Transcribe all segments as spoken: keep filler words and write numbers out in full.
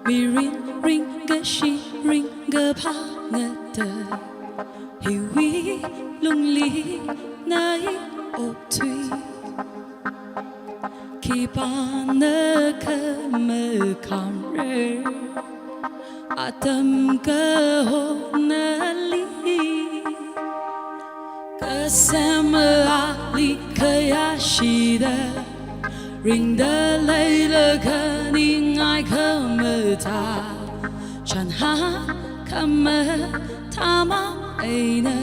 Mirin ringkashi ringkaphā ngata, hiwui lungli nai okthui. Khipāna khamakhamrar atam kahonali, kasem ali khayāshida, ringda leilaga ningai khamatā, chānhā khamathāmang eina,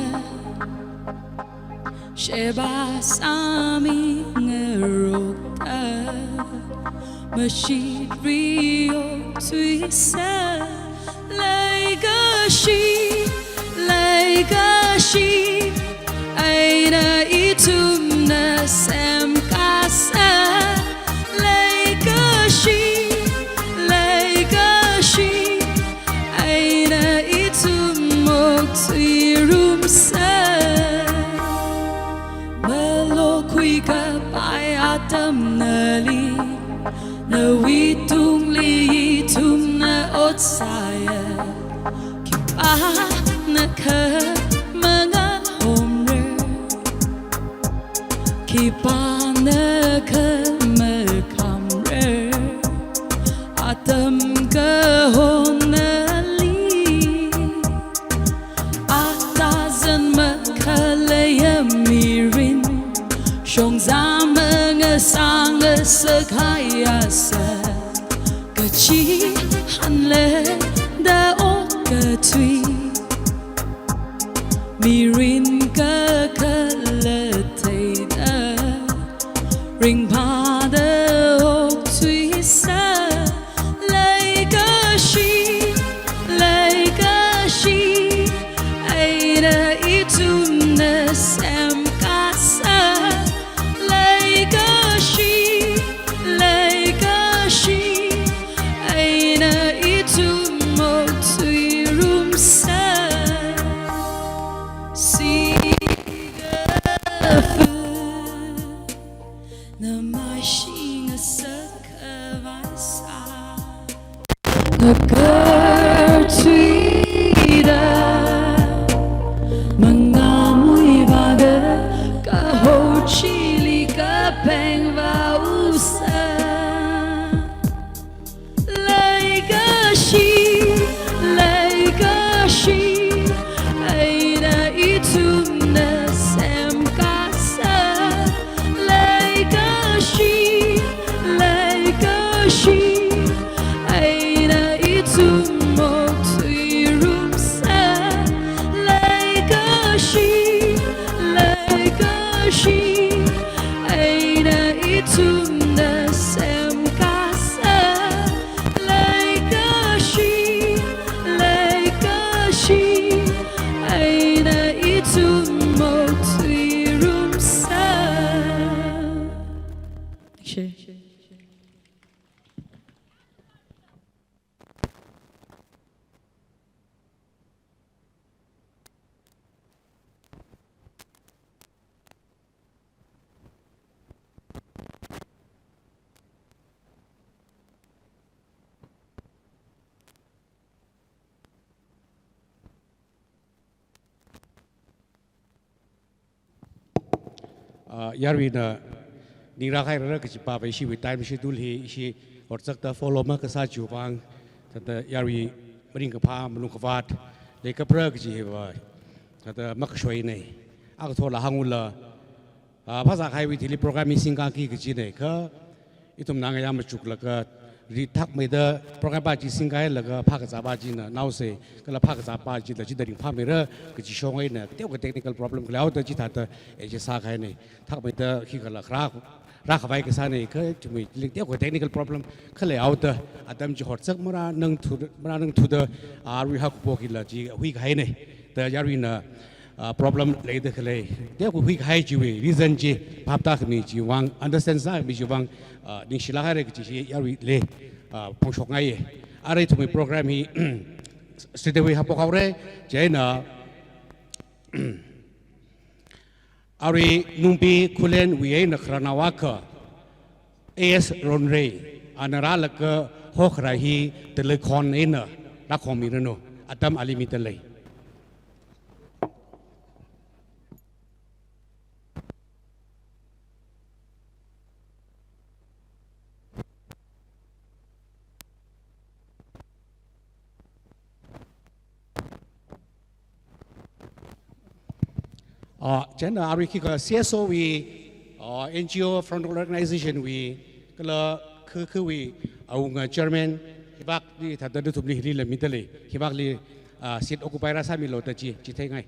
sheba sāmi ngarokta, mashitri okthuisa. Leikashi, leikashi eina ithumna semkasa. Leikashi, leikashi eina ithum okthuirumsa. Malokhuikapai atamnali, nawui tungli ithumna ot sāya. Khipāna khamangahomrar, khipāna khamakhamrar atam kahonali. Atazan makhaleiya mirin, shongza mangasā ngasak haiasa, kachi hanle da okathui. Mirin kakhalat theida, ringphāda okthuisa. Leikashi, leikashi eina ithumna semkasa. Leikashi, leikashi eina ithum okthuirumsa. Sikafu namai shingasak khavai sā, ngakarthuida, mangamuivaga kaho chili kapengva usa. Leikashi, leikashi eina ithumna semkasa. Leikashi, leikashi eina ithum okthuirumsa. Leikashi, leikashi eina ithumna semkasa. Leikashi, leikashi eina ithum okthuirumsa. Ah, yaruina ningrākhairara kajipa va ishiwui time schedule hi ishi horzakta follow makasā chiwui vang, thāda yarui maringkaphā malung khavāt leikapra kaji hiva thāda makashoinei. Akathola hāngula, ah, phasā kahaiwui thili program hi singkaki kajinei, kha ithumna ngayā machuklaga, ri thakmeida program pa chi singkahailaga phākazāpa china naosei, kala phākazāpa chila chida ringphāmeira kaji shong eina, teokha technical problem khaleihaoda chithāda adjust sākahainei. Thakmeida khikhala kharā, rākhavai kasānei, kha ithumwui ling teokha technical problem khaleihaoda atam chi horzak marānangthu, marānangthuda, ah, arui haokaphok hila chi huikahainei. Da yaruina, ah, problem leida khalei, teokha huikahai chiwui reason chi phaptākhami chiwui vang, understand sākhami chiwui vang, ah, ningshilāk haira kaji chi yaruili, ah, phongshokngaiye. Arui ithumwui program hi straightaway haophok haora, chieina arui Nungbi Khullenwui eina khararnao akha, A S Ronrei, ana rālaga hokharā hi tala khon eina rākhongmiranu, atam ali midalei. Ah, chieina arui khikha C S O wui, ah, N G O frontal organization wui, kala khikhiwui, awunga chairman, hivakli thāda nathumli hili la midalei, hivakli, ah, seat occupy rāsāmilu da chi, chitheingai.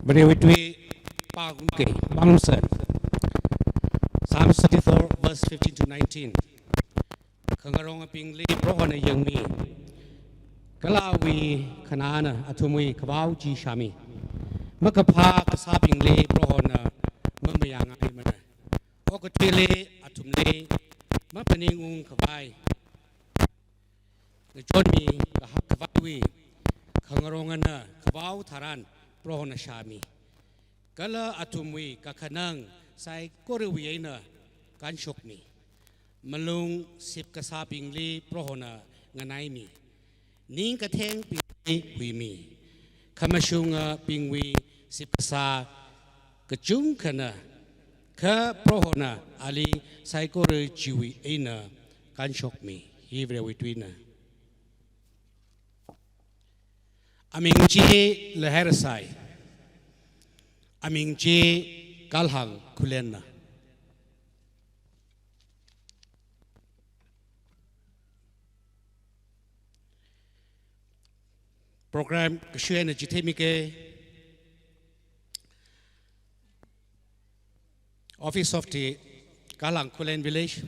Varewui tui pāngkei, pāngsa. Psalm thirty-four, verse fifteen to nineteen. Khangarongabingli Prohona yangmi, kala awui khanāna athumwui kavao chi shāmi. Makaphā kasābingli Prohona mamayāngaimana. Okathuili athumli maphaningungkhavai ngachonmi kahak khavaiwui khangarongana kavao tharan Prohona shāmi. Kala athumwui kakhanang saikorawui eina kanshokmi. Malung sipkasābingli Prohona nganaimi. Ning kathengbingli huimi. Khamashungabingwui sipkasā kachungkhana, kha Prohona ali saikora chiwui eina kanshokmi. Hi Varewui tuina. Aming chi Lehairasai. Aming chi Kalhang Khulenna. Program kashuina chitheimikei. Office of the Kalhang Khullen Village,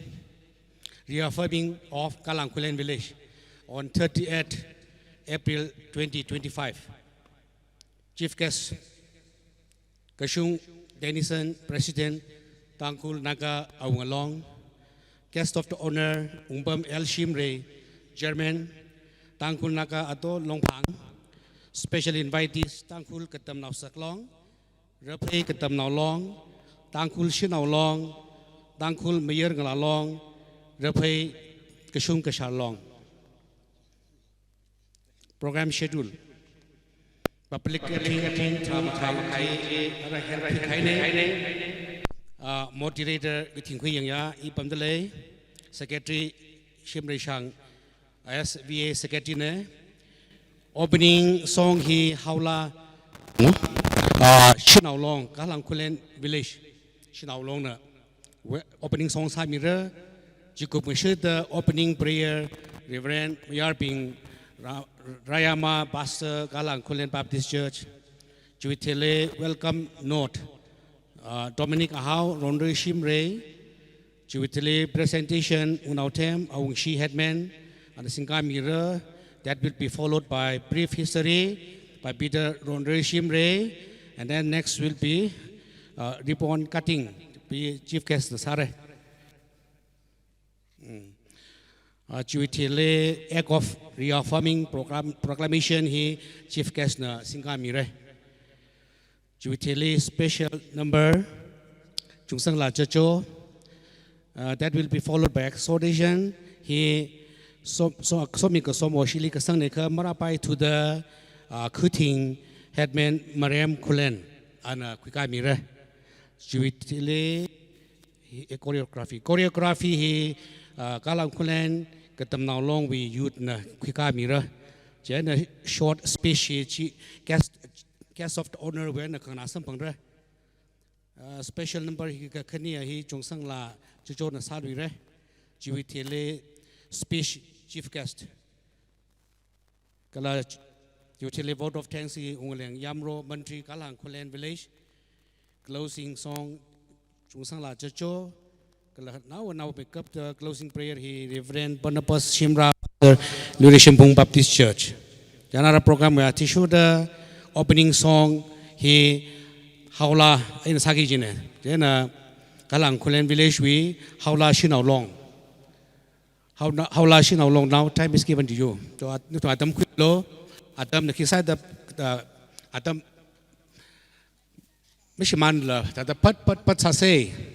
reaffirming of Kalhang Khullen Village on thirtieth April twenty twenty-five. Chief guest, Kashung Denison, President, Tangkhul Naga Awunga Long. Guest of the Honour, Wungpam L Shimray, Chairman, Tangkhul Naga Ato Longphang. Special invitees, Tangkhul Katamnao Saklong, Raphei Katamnao Long, Tangkhul Shanao Long, Tangkhul Mayar Ngala Long, Raphei Kashung Kashar Long. Program schedule. Public meeting, meeting, ara hen phikhaine. Ah, moderator, Kathingkhui Yangya, i pamdalei. Secretary, Shimreishang, S V A Secretary ne. Opening song hi Haola, ah, Shanao Long, Kalhang Khullen Village, Shanao Longna we-, opening song sāmira. Chikup ngashita opening prayer, Reverend Mayarbing Ra-, Rayama, Pastor, Kalhang Khullen Baptist Church. Chiwui thili welcome note, ah, Dominic Ahao, Ronrei Shimray. Chiwui thili presentation, Wungnao Them, Awungshi Headman, ana singkāmira. That will be followed by brief history by Peter Ronrei Shimray, and then next will be, uh, ribbon cutting, pi chief guest na sāra. Mm. Uh, chiwui thili act of reaffirming program, proclamation hi chief guest na singkāmira. Chiwui thili special number, Chungsanglaa Chacho. Uh, that will be followed by exhortation. Hi som-, so-, somi kasom oshili kasang ne kha Marapai Thuda, uh, Khuthing Headman Mariam Khullen ana khuikāmira. Chiwui thili hi, eh, choreography. Choreography hi, uh, Kalhang Khullen Katamnao Longwui youth na khuikāmira. Chieina short speech hi chi guest guest of the honour wui eina khanganā samphangra. Uh, special number hi kakhane hi Chungsanglaa Chachona sāluira. Chiwui thili speech chief guest. Kala yuchili vote of thanks hi Ungaleng Yamro, Mantri, Kalhang Khullen Village. Closing song Chungsangla Chacho. Kala nao nao makeup the closing prayer hi Reverend Barnabas Shimrah, Pastor, Luirishim Bung Baptist Church. Janara program ya tishu the opening song hi Haola, ina saki jine. Then, uh, Kalhang Khullen Village wui Haola Shanao Long. Haola, Haola Shanao Long, now time is given to you. To at, to atam khuilo, atam na khisai da, uh, atam mishiman la, thāda pat, pat, pat sāsei.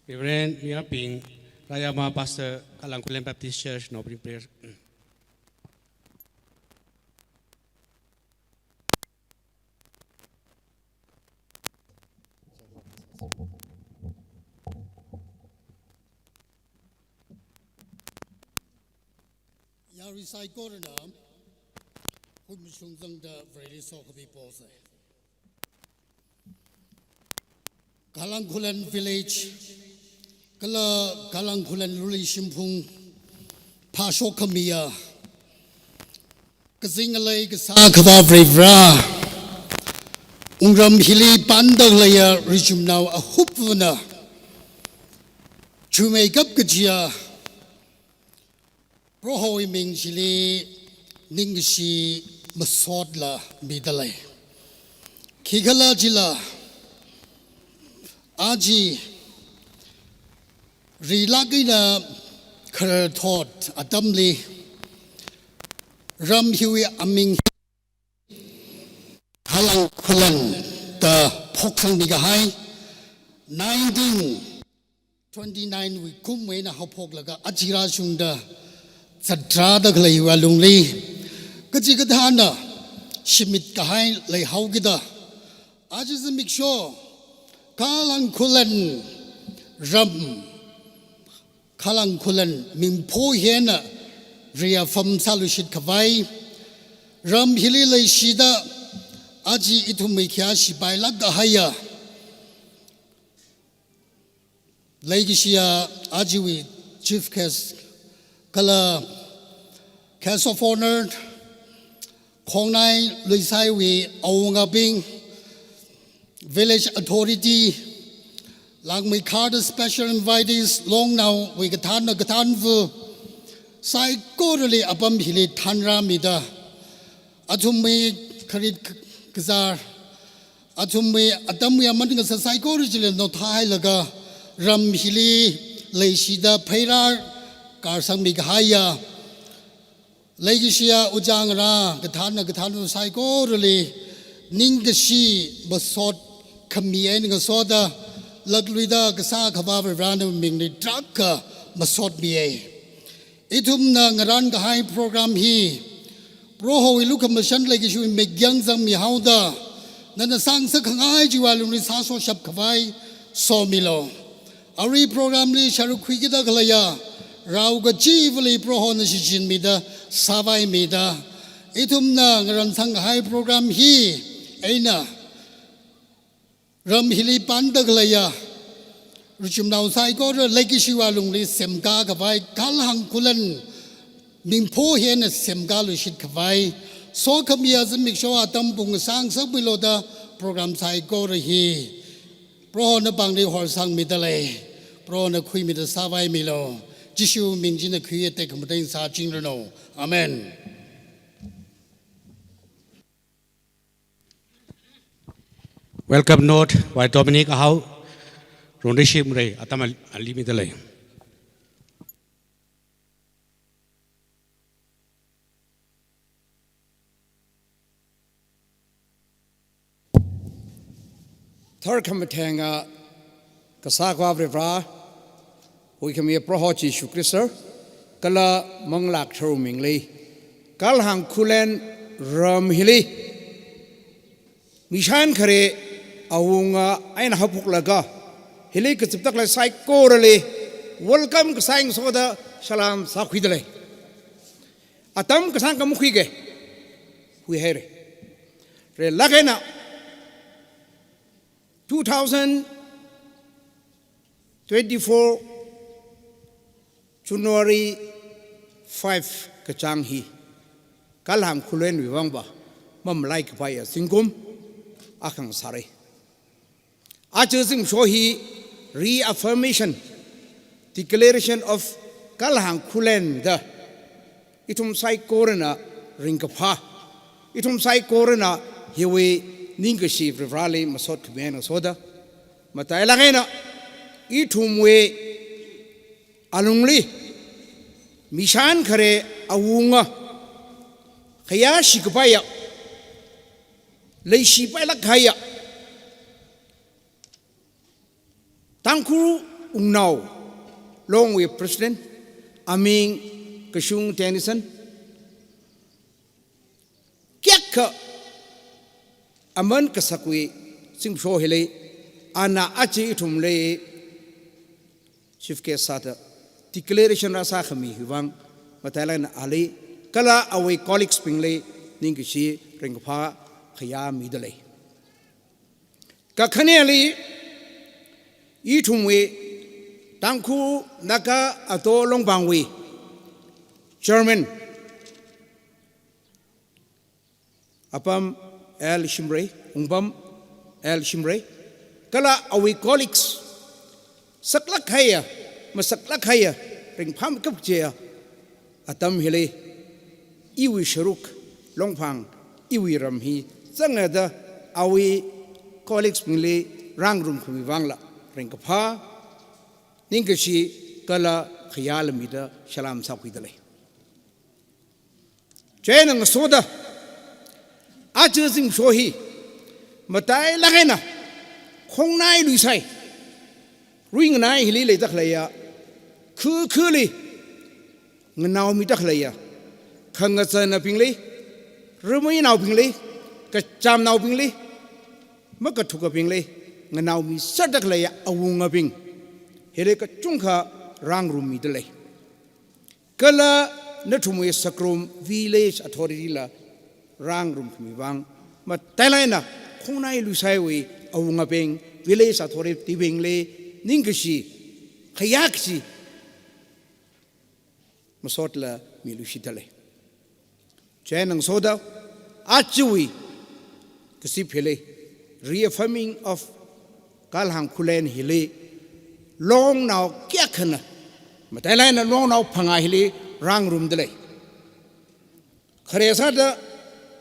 Reverend Miyabing, Rayama Pastor, Kalhang Khullen Baptist Church, no opening prayer. Yarui saikorana, khut mashung zangda Vareli sokapi pose. Kalhang Khullen Village, kala Kalhang Khullen Ruli Shimphung phashok khamiya, kazing ngalei kasā Akhava Varivara, wungram hili panda khaleiya richumnao ahupvana, chuimeikap kajiya Prohowui ming chili ningkashi masotla midalei. Khikhalajila, aja rilak eina khararthot atamli, ram hiwui aming Kalhang Khullen da phoksangmi kahai, nineteen twenty-nine wui kumwui eina haophoklaga aja rāshungda zatrāda khaleiwui alungli, kachikathāna shimit kahai leihaokida, aja zimiksho Kalhang Khullen ram, Kalhang Khullen mingpho hi eina reaffirm sāluishit khavai, ram hili leishida aja ithumwui khayāshi pailāk kahaiya, leikashiya ajawui Chief Guest kala Guest of Honour, Khongnai Luisaiwui awungabing, Village Authority, Langmeikharda Special Invitees, Longnaowui kathānna kathānva, saikorali apam hili thanrāmida, athumwui kharit kazār, athumwui atamwui aman ngasā saikora chili nothahailaga, ram hili leishida pheirār karsangmi kahaiya, leikashiya ujā ngarā kathānna kathānva saikorali ningkashi masot khami eina ngasoda, lakluida kasā Akhava Varivarana mingli tarākha masotmiya. Ithumna ngarān kahai program hi Prohowui lukhamashan leikashiwui mikyang zangmihaoda, nana sāngasak khangai chiwui alungli sāsoshap khavai somilu. Arui program li sharuk khuikida khaleiya rao kachivali Prohona shichinmida, sāvaimida, ithumna ngarānsang kahai program hi eina ram hili panda khaleiya richumnao saikora leikashiwui alungli semkā khavai, Kalhang Khullen mingpho hi eina semkāluishit khavai, sokhamiya zimiksho atam pung sāngasakmilu da program saikora hi Prohona pāngli horsangmidalei. Prohona khuimida sāvaimilu. Jishu ming china khuiya tekhamatei sāchingranu. Amen. Welcome note by Dominic Ahau, Rongreishim Rei, atam al-, ali midalei. Tharkhamatheng akha kasā Akhava Varivara, huikhamiya Proho Jishu Khrista, kala Manglā Katharawui mingli, Kalhang Khullen ram hili mishan khare awunga eina haophoklaga, hili kazipda khalei saikorali welcome kasā eina ngasoda salam sākhuidalei. Atam kasāngkha makhuike, huihaire. Rilak eina two thousand twenty-four January five kachāng hi Kalhang Khullenwui vangva mamalai kapaiya zingkum akha ngasāra. Aja zimiksho hi reaffirmation, declaration of Kalhang Khullen da ithum saikorana ringkaphā, ithum saikorana hiwui ningkashi Varivarali masot khami eina ngasoda, matailak eina ithumwui alungli mishan khare awunga khayāshi kapaiya, leishi pailāk kahaiya Tangkhul wungnao, Longwui President, aming Kashung Tennyson, kayākha aman kasakwui zimiksho hili, ana aja ithumli Chief Guest sāda declaration rāsākhami hiwui vang, matailāk eina ali, kala awui colleagues bingli ningkashi ringkaphā khayā midalei. Kakhaneli, ithumwui Tangkhul Naga Ato Longpangwui Chairman, Apam L Shimray, Wungpam L Shimray, kala awui colleagues, saklāk kahaiya, masaklāk kahaiya, ringphāmeikap kajiya atam hili, iwui sharuk, Longpang, iwui ram hi zangda, awui colleagues bingli rāngarumkhami vangla ringkaphā, ningkashi kala khayāla mida salam sākhuidalei. Chieina ngasoda, aja zimiksho hi matailāk eina khongnai luisai, ruinganai hili leida khaleiya, khakhali nganaomida khaleiya, khangazannaobingli, ramei naobingli, kachamnaobingli, makathukabingli nganaomiserda khaleiya awungabing hili kachungkha rāngarum midalei. Kala nathumwui Sakrom Village Authority la rāngarumkhami vang, matailāk eina khongnai luisaiwui awungabing, Village Authority bingli ningkashi, khayā kashi masotla miluishitdalei. Chieina ngasoda, ajawui kazip hili, reaffirming of Kalhang Khullen hili, longnao kayākhana, matailāk eina longnao phangā hili rāngarumdalei. Khare sāda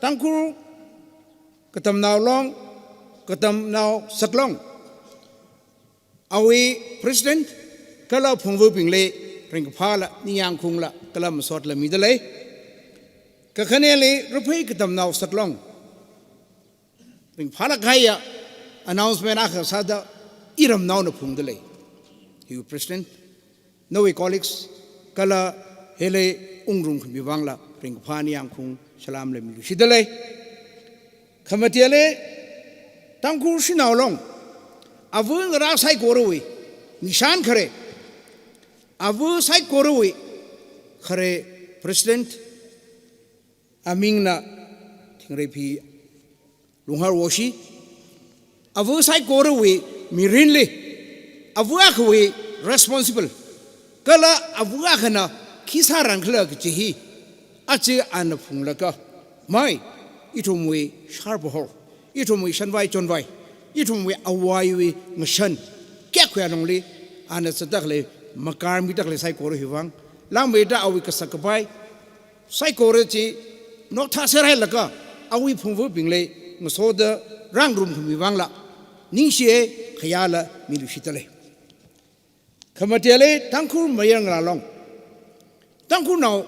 Tangkhul Katamnao Long, Katamnao Saklong, awui President kala phungvabingli ringkaphāla, ningyāng khaungla, kala masotla midalei. Kakhaneli Raphei Katamnao Saklong, ringphālāk kahaiya announcement akha sāda iramnaona phungdalei. Hiwui President, nawui colleagues, kala hili wungngarumkhami vangla ringkaphā ningyāng khaung salamla miluishitdalei. Khamateli, Tangkhul Shanao Long, ava ngarā saikorawui mishan khare, ava saikorawui khare President, amingna Thingreiphi Lunghar Woshi, ava saikorawui mirinli, ava akhawui responsible, kala ava akhana khi sāran khala kaji hi, aja ana phunglaga, mai, ithumwui shārbahor, ithumwui shanvai chonvai, ithumwui avāwui ngashan kayākhawui alungli, ana zatda khalei, makarmida khalei saikora hiwui vang, langmeida awui kasak kapai saikora chi notha serhailaga, awui phungvabingli ngasoda rāngarumkhami vangla ningshiya, khayāla miluishitdalei. Khamateli Tangkhul mayarngalā long, Tangkhulnao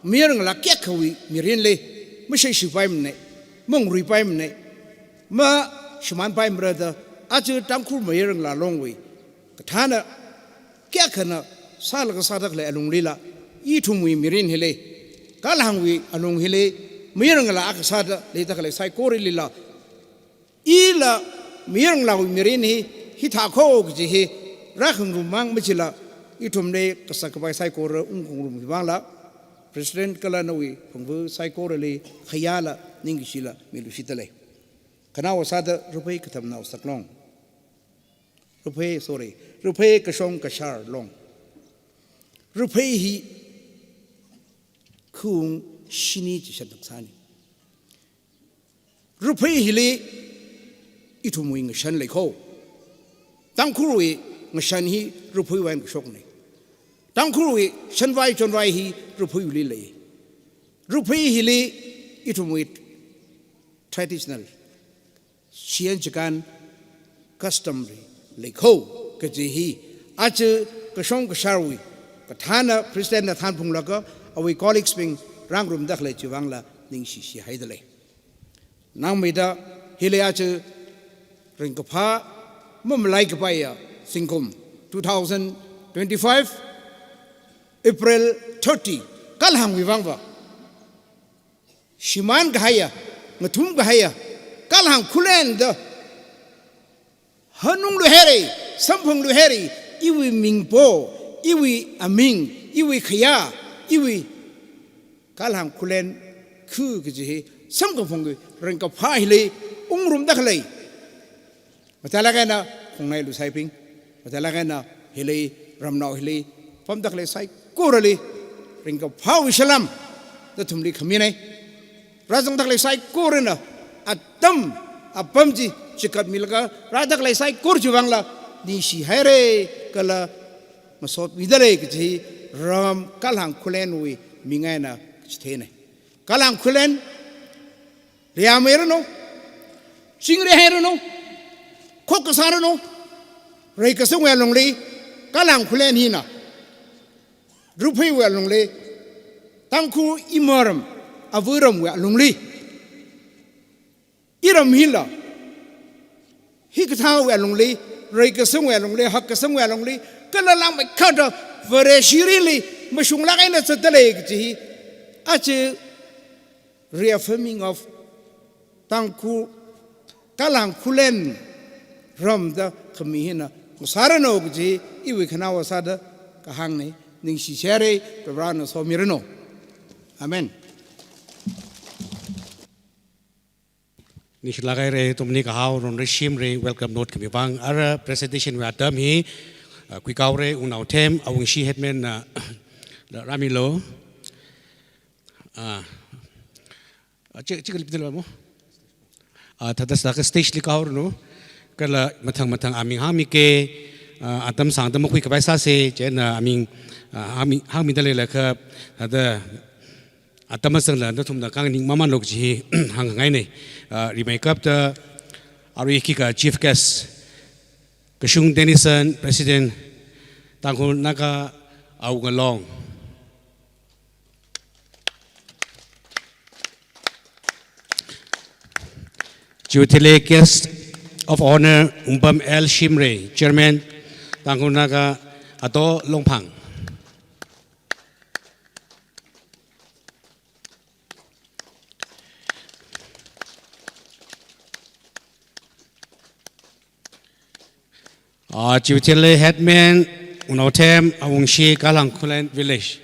mayarngalā kayākhawui mirinli, mashaishipaimana, mangaruipaimana, mashimānpaimara da, aja Tangkhul mayarngalā longwui kathāna kayākhana sālaga sāda khalei alunglila, ithumwui mirin hili, Kalhangwui alung hili, mayarngalā akha sāda leida khalei saikorilila, ila mayarngalāwui mirin hi hithā kho kaji hi rākhangarum mang machila, ithumli kasak kapai saikora wungkhangarumwui vangla, President kala nawui phungva saikorali khayāla ningkashila miluishitdalei. Khanaowa sāda Raphei Katamnao Saklong, Raphei, sorry, Raphei Kashong Kashar Long, Raphei hi khaung shini chishat taksani. Raphei hili ithumwui ngashan lei kho. Tangkhulwui ngashan hi Rapheiwui eina kashokna. Tangkhulwui shanvai chonvai hi Rapheiwuili lei. Raphei hili ithumwui traditional, shiyan chikan, customary lei kho kaji hi, aja Kashong Kasharwui kathāna Presidentna thanphunglaga, awui colleagues bing rāngarumda khalei chiwui vangla ningshishihaidalei. Langmeida hili aja ringkaphā mamalai kapaiya zingkum, two thousand twenty-five April thirty, kalhāngwui vangva shimān kahaiya, ngathum kahaiya, kalhāng khullen da hanungluihaira, samphangluihaira, iwui mingpo, iwui aming, iwui khayā, iwui kalhāng khullen khu kaji hi samkaphangwui ringkaphā hili ungrumda khalei, matailāk eina Khongnai Lusaibing, matailāk eina hili ramnao hili pamda khalei saikorali ringkaphāwui salam nathumli khaminei. Rāzangda khalei saikorana atam apam chi chikatmilaga rāda khalei saikora chiwui vangla ningshihaira kala masotmida lei kaji ram kalhāng khullenwui ming eina chitheinei. Kalhāng khullen, riameiranu, chingrihairanu, khokkasāranu, reikasangwui alungli, kalhāng khullen hina rupheiwui alungli, Tangkhul imaram, avaramwui alungli, iram hila, hikathāwui alungli, reikasangwui alungli, hakkasangwui alungli, kala langmeikhada Vareshirinli mashunglāk eina zatda lei kaji hi aja reaffirming of Tangkhul kalhāng khullen ram da khami hina ngasāranu kaji iwui khanaowa sāda kahāngnei. Ningshihaira, Prohona somiranu. Amen. Ningshilāk haira, ithumli kahao ronrishimra welcome note khami vang. Ara presentation wui atam hi, uh, khuikaora, Wungnao Them, Awungshi headman na rāmilu. Ah, ah, chi, chi kalipdil mo? Ah, thāda sāda stage li kahaoranu. Kala mathang mathang aming hāngmike, ah, atam sāngda makhuikhavai sāsa, chieina aming, ah, hāngmi, hāngmida leilakha, thāda atam mazangla nathumna khanganing mamānlu kaji hi hāngngainei. Ah, rimeikapta arui khikha chief guest, Kashung Tennyson, President, Tangkhul Naga Awunga Long. Chiwui thili Guest of Honor, Wungpam L Shimray, Chairman, Tangkhul Naga Ato Longphang. Ah, chiwui thili headman, Wungnao Them, Awungshi, Kalhang Khullen Village.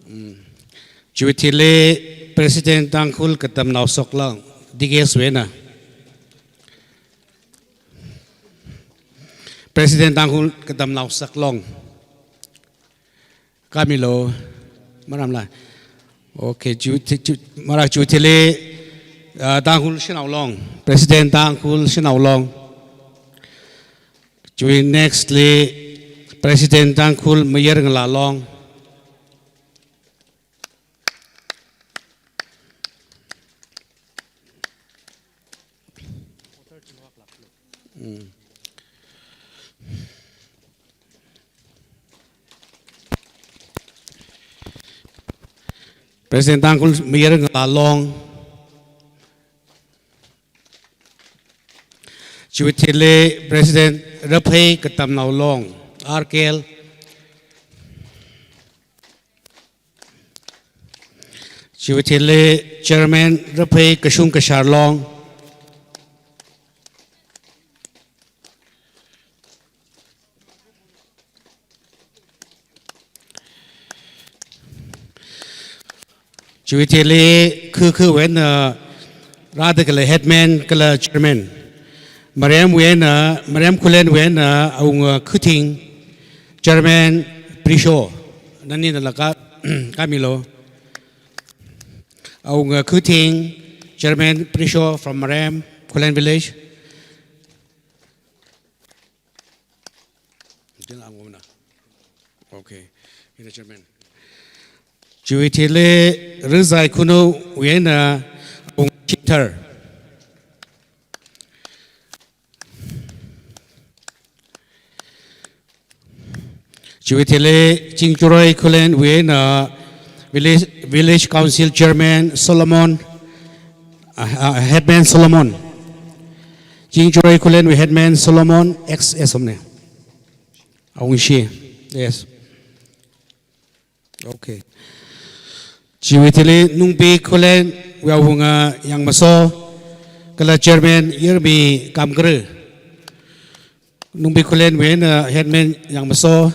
Mm. Chiwui thili President Tangkhul Katamnao Soklong, D K S wui eina. President Tangkhul Katamnao Soklong. Kamilu, maramla. Okay, chiwui thi-, chiwui, mara chiwui thili, ah, Tangkhul Shanao Long, President Tangkhul Shanao Long. Chiwui next li, President Tangkhul Mayar Ngala Long. Mm. President Tangkhul Mayar Ngala Long. Chiwui thili President Raphei Katamnao Long, R K L. Chiwui thili Chairman Raphei Kashung Kashar Long. Chiwui thili khu khu wui eina, uh, rāda khalei headman kala chairman. Maremwui eina, Marem Khullenwui eina, uh, Awunga Khuthing, Chairman Prisho. Nani nala ka, kamilu. Awunga Khuthing, Chairman Prisho from Marem Khullen Village. Jin angomna. Okay. Ina chairman. Chiwui thili Rizai Khunou wui eina Awunga Chithar. Chiwui thili Chingchuroi Khullenwui eina Village, Village Council Chairman Solomon, ah, ah, Headman Solomon. Chingchorei Khullenwui headman Solomon X S omne. Awungshi. Yes. Okay. Chiwui thili Nungpi Khullenwui awunga Yangmaso, kala chairman Yermi Kamkare. Nungpi Khullenwui eina headman Yangmaso,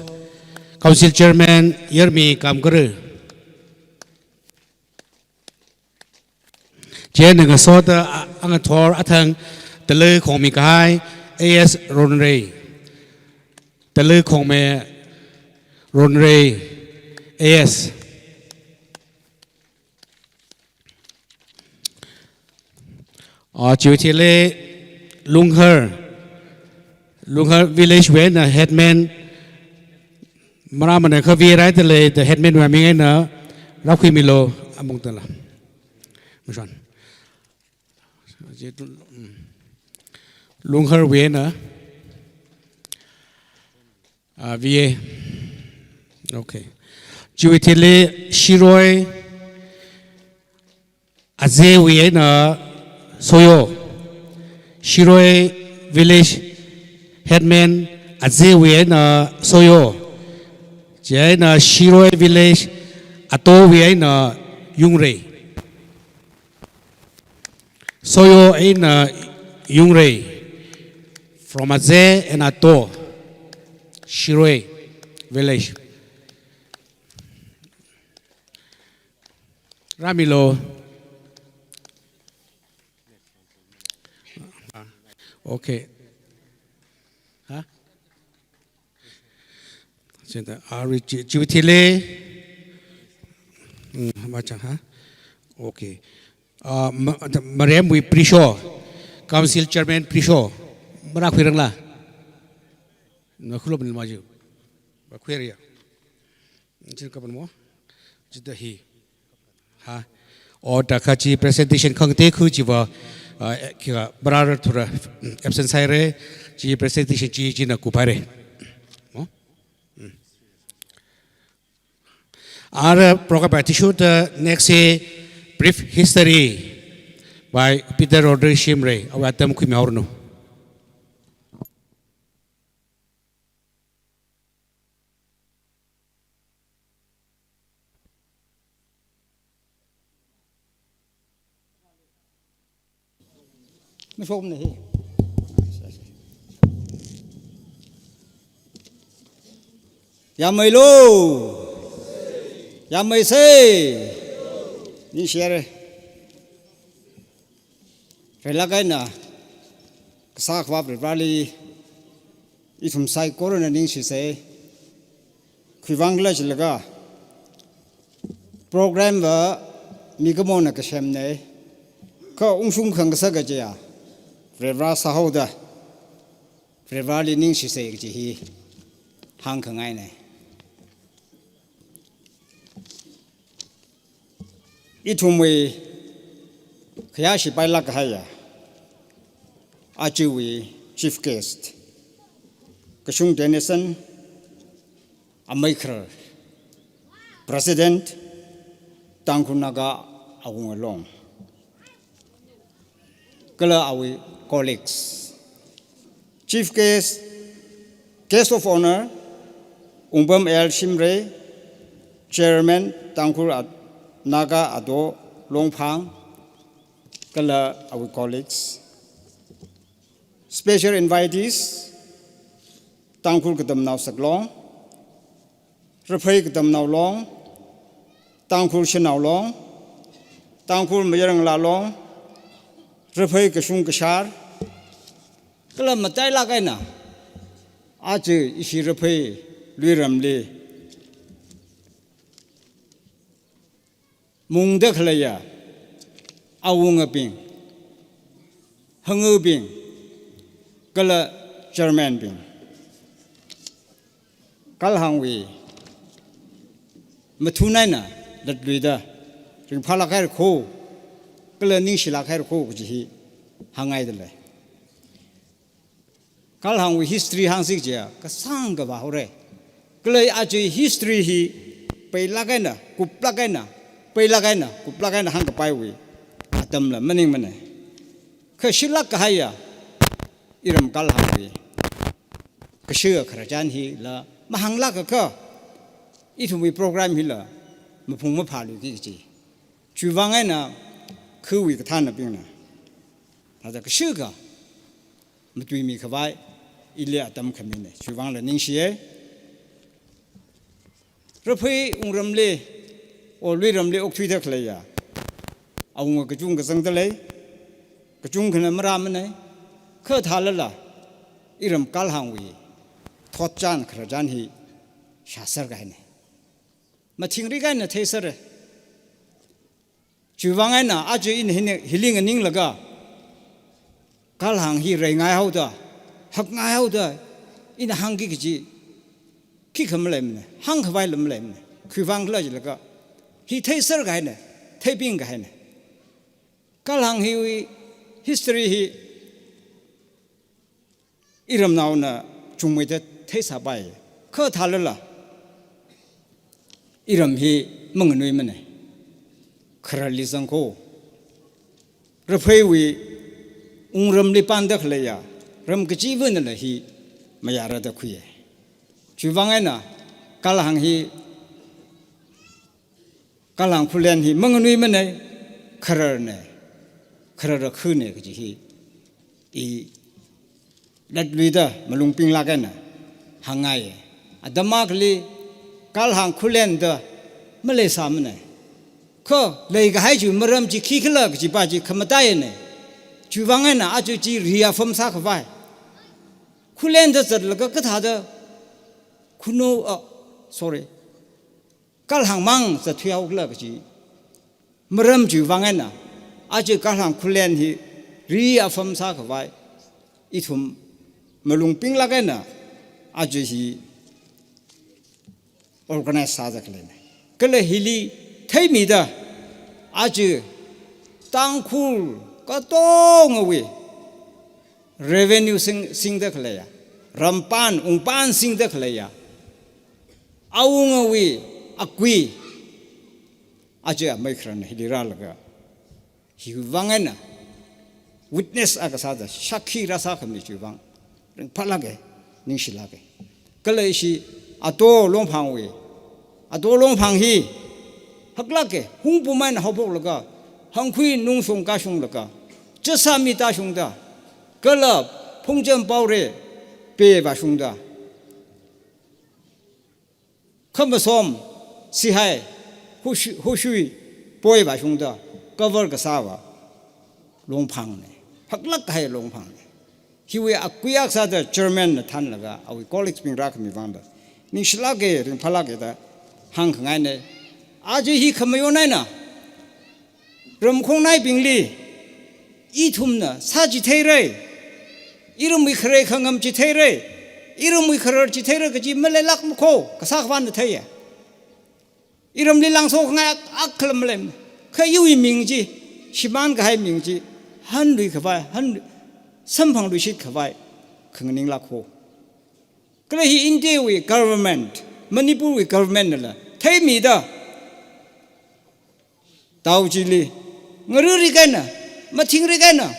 council chairman Yermi Kamkare. Chieina ngasoda a-, angathor athang Tala Khongmi kahai A S Ronrei. Tala Khongmi Ronrei A S. Ah, chiwui thili Lunghar, Lunghar village wui eina headman, mara mana kha V A rai tala, the headman wui aming eina rākhuimilu amung tala. Mashon. Lungharwui eina, ah, V A. Okay. Chiwui thili Shirui Azewui eina Soyo. Shirui village headman Azewui eina Soyo. Chieina Shirui village Atowui eina Yungrei. Soyo eina Yungrei. From Aze and Ato. Shirui village. Rāmilu. Okay. Huh? Senta, ah, ri-, chi-, chiwui thili. Hmm, machang, ha? Okay. Ah, ma-, Maremwui Prisho, Council Chairman Prisho, marākhuirangla? Nakhulop nilmaju. Ba khuiria. Chikapan mo? Chida hi. Ha? O, da kha chi presentation khangatei khu chiva, ah, kya brother thura absent sāhaira, chi presentation chi china kuphaira. Mo? Ara program athishurda next hi brief history by Peter Rodriguez Shimray, awui atam khuimihaoranu. Mashokmana hi. Yāmeilu. Yāmeisei. Ningshihaira. Reilāk eina kasā akhava Vareli ithum saikorana ningshisei. Khiwuivang khala jilaga, program va mikumona kasemnei. Kha ungshung khangkasā kajiya, Vare sāhaoda, Vareli ningshisei kaji hi hāngkhangainei. Ithumwui khayāshi pailāk kahaiya, ajawui chief guest, Kashung Denison Ameikharar, President, Tangkhul Naga Awunga Long, kala awui colleagues. Chief guest, guest of honor, Wungpam L Shimray, Chairman, Tangkhul Ad-, Naga Ado Longphang, kala awui colleagues. Special invitees, Tangkhul Katamnao Saklong, Raphei Katamnao Long, Tangkhul Shanao Long, Tangkhul Mayar Ngalā Long, Raphei Kashung Kashar, kala matailāk eina, aja ishi Raphei Luiramli mungda khaleiya awungabing, hangaobing, kala chairman bing. Kalhangwui mathun eina latluida ringphālāk haira kho, kala ningshilāk haira kho kaji hi hāngngaidalei. Kalhangwui history hāngsi kajiya, kasāng kavā haora. Kala aja history hi peilāk eina, kuplāk eina, peilāk eina, kuplāk eina hāngkapaiwui atamla maningmanei. Kha shilāk kahaiya, iram Kalhangwui kashu khararchan hila mahānglākakha, ithumwui program hila maphung maphāluiki kaji. Chiwuivang eina khawui kathānabingna thāda kashuka matuimi khavai ili atam khamine. Chiwuivangla ningshiye. Raphei wungramli, o, luiramli okthuida khaleiya awunga kachungkha zangda lei, kachungkhana marāmane. Kha thālala iram Kalhangwui thotchan khararchan hi shāser kahaine. Mathingrik eina theisere. Chiwuivang eina aja ina hina hili nganinglaga, Kalhang hi reingai haoda, hakngai haoda, ina hāngki kaji khikha maleimane, hāngkhavaila maleimane. Khiwuivang khala jilaga, hi theiser kahaine, theiping kahaine. Kalhang hiwui history hi iramnaona chungmeida theisāpai. Kha thālala iram hi manganuimane. Khararli zangko. Rapheiwui wungramli panda khaleiya ram kachiva̱nala hi mayārada khuiye. Chiwuivang eina Kalhang hi, Kalhang Khullen hi manganuimane, khararne, kharara khane kaji hi i latluida malung pinglāk eina hāngngaiye. Atam akhali Kalhang Khullen da maleisāmane. Kha leikahai chi maram chi khikhala kajipa chi khamataiyane. Chiwuivang eina aja chi reaffirm sākhavai. Khullen da zatlaga kathāda Khunou, ah, sorry, Kalhang mang zatthui haokhala kaji maram chiwuivang eina aja Kalhang Khullen hi reaffirm sākhavai ithum malung pinglāk eina aja hi organize sāda khaleine. Kala hili theimida aja Tangkhul katongawui revenue sing, singda khaleiya, rampan, wungpan singda khaleiya, awungawui akui aja amei khararna hili rālaga, hiwuivang eina witness akha sāda, shākhi rāsākhami chiwuivang ringphālāke, ningshilāke. Kala ishi Ato Longphangwui, Ato Longphang hi haklāke, hungpum eina haophoklaga, hangkhui nungsong kashunglaga, chasā mi tāshungda, kala Phungcham Paore pe vāshungda, Khamasom Sihai Hushui, Hushui poi vāshungda cover kasāva Longphangne. Haklāk kahai Longphangne. Hiwui akui akha sāda chairman na thanlaga awui colleagues bing rākhami vangda ningshilāke, ringphālāke da hāngkhangaine. Aja hi khamayon eina ramkhongnaibingli ithumna sāchitheira, iramwui kharei khangam chitheira, iramwui kharar chitheira kaji maleilākmakho, kasā khavāna theiya. Iramli langso khangai ak, akhala maleimane. Kha iwui ming chi, shimānkahai ming chi hanluikhavai, han, samphangluishitkhavai khanganinglākho. Kala hi India wui government, Manipur wui government nala theimida, tao chili ngaruri kahaina, mathingri kahaina,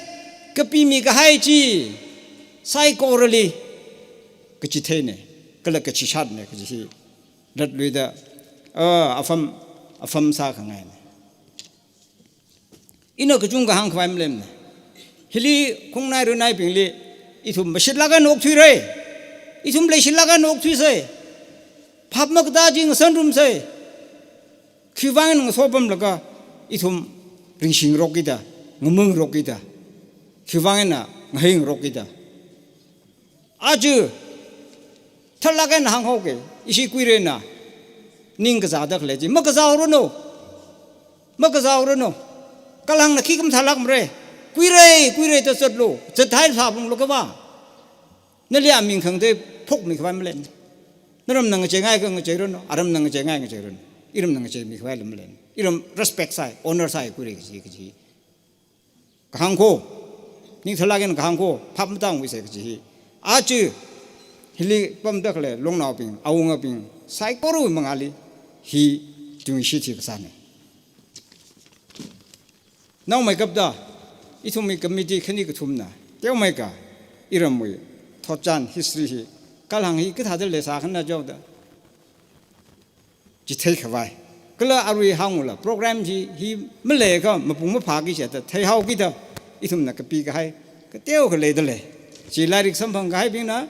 kapimi kahai chi saikorali kachitheine, kala kachishatne kaji hi latluida, ah, affirm, affirm sākhangaine. Ina kachungkha hāngkhavai maleimane. Hili khongnai runaibingli ithum mashitlāk eina okthuira. Ithum leishitlāk eina okthuisa. Phap makatā chi ngasanrumsa. Khiwuivang eina ngaso pamlaga ithum ringshingarokkida, ngamangarokkida, khiwuivang eina ngaheingarokkida. Aja tharlāk eina hānghaoke, ishi kuirena, ning kazāda khalei chi makazāoranu. Makazāoranu. Kalhangna khi khamathālākmara. Kuira, kuira da zatlu. Zathai phāphunglu kava, nali aming khangatei phokmikhavai maleimane. Naramna ngacheingai kha ngacheiranu, aramna ngacheingai ngacheiranu. Iramna ngacheimikhavaila maleimane. Iram respect sāi, honor sāi, kuira kaji, kaji kahāng kho, ning tharlāk eina kahāng kho, phap matānguisa kaji hi. Aja hili pamda khalei longnaobing, awungabing saikorawui mangāli hi tungshi thi kasāne. Naomeikapta ithumwui committee khani kathumna teomeikha Iramwui thotchan history hi, Kalhang hi kathāda leisākhana jihaoda chitheikhavai. Kala arui hāngula program hi, hi maleikha mapung maphāki chithāda theihaokida ithumna kapikahai kateokha leidalei. Chi lairik samphangkahaibingna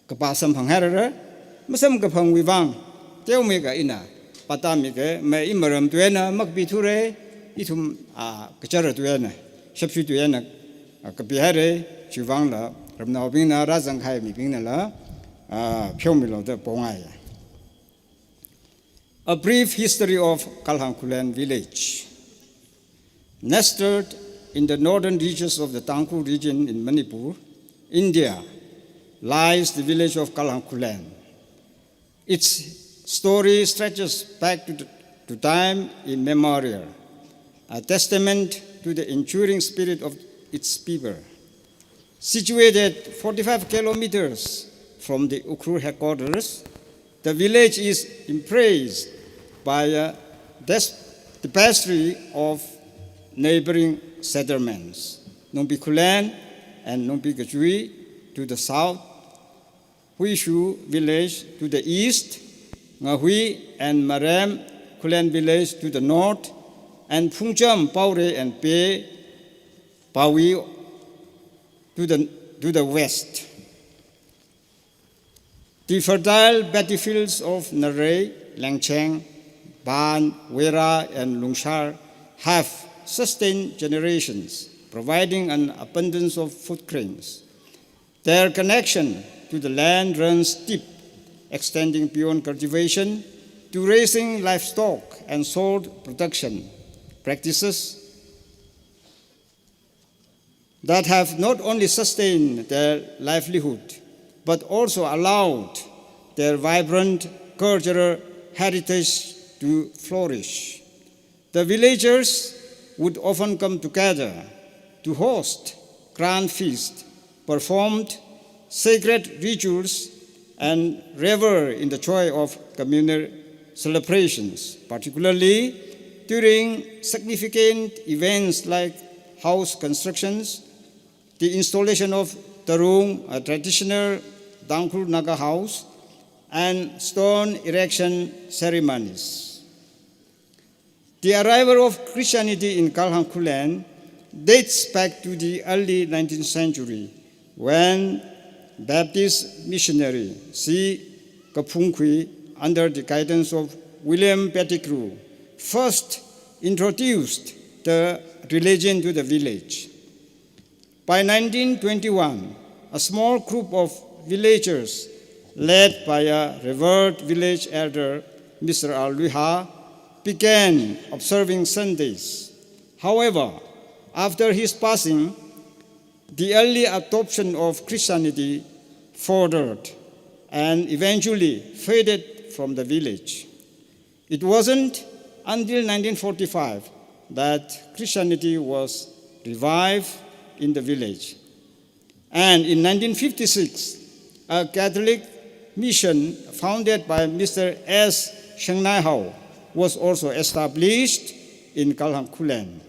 kapā samphanghairara, masamkaphangwui vang teomeikha ina pātāmikei, mai imaram tui eina makapithura, ithum, a, kachara tui eina, shapshui tui eina, a, kapihaira. Chiwui vangla ramnaobingna, rāzangkahai mibingnala, a, pheomilu da pongai. A brief history of Kalhang Khullen village. Nestled in the northern reaches of the Tangkhul region in Manipur, India, lies the village of Kalhang Khullen. Its story stretches back to, the, to time immemorial, a testament to the enduring spirit of its people. Situated forty-five kilometers from the Ukhrul headquarters, the village is embraced by, uh, des-, tapestry of neighboring settlements, Nungpi Khullen and Nungpi Kachui to the south, Huishu village to the east, Ngahui and Marem Khullen village to the north, and Phungcham, Paurei and Pe Pawi to the, to the west. The fertile paddy fields of Narei, Lengcheng, Ban, Wera, and Lungshar have sustained generations, providing an abundance of food grains. Their connection to the land runs deep, extending beyond cultivation to raising livestock and salt production practices that have not only sustained their livelihood, but also allowed their vibrant cultural heritage to flourish. The villagers would often come together to host grand feasts, performed sacred rituals, and revel in the joy of communal celebrations, particularly during significant events like house constructions, the installation of Tarung, a traditional Tangkhul Naga house, and stone erection ceremonies. The arrival of Christianity in Kalhang Khullen dates back to the early nineteenth century, when Baptist missionary C. Kaphungkhui, under the guidance of William Pettigrew, first introduced the religion to the village. By nineteen twenty-one, a small group of villagers, led by a revered village elder, Mister R. Luiha, began observing Sundays. However, after his passing, the early adoption of Christianity faltered and eventually faded from the village. It wasn't until nineteen forty-five that Christianity was revived in the village. And in nineteen fifty-six, a Catholic mission founded by Mister S. Shengnaihao was also established in Kalhang Khullen.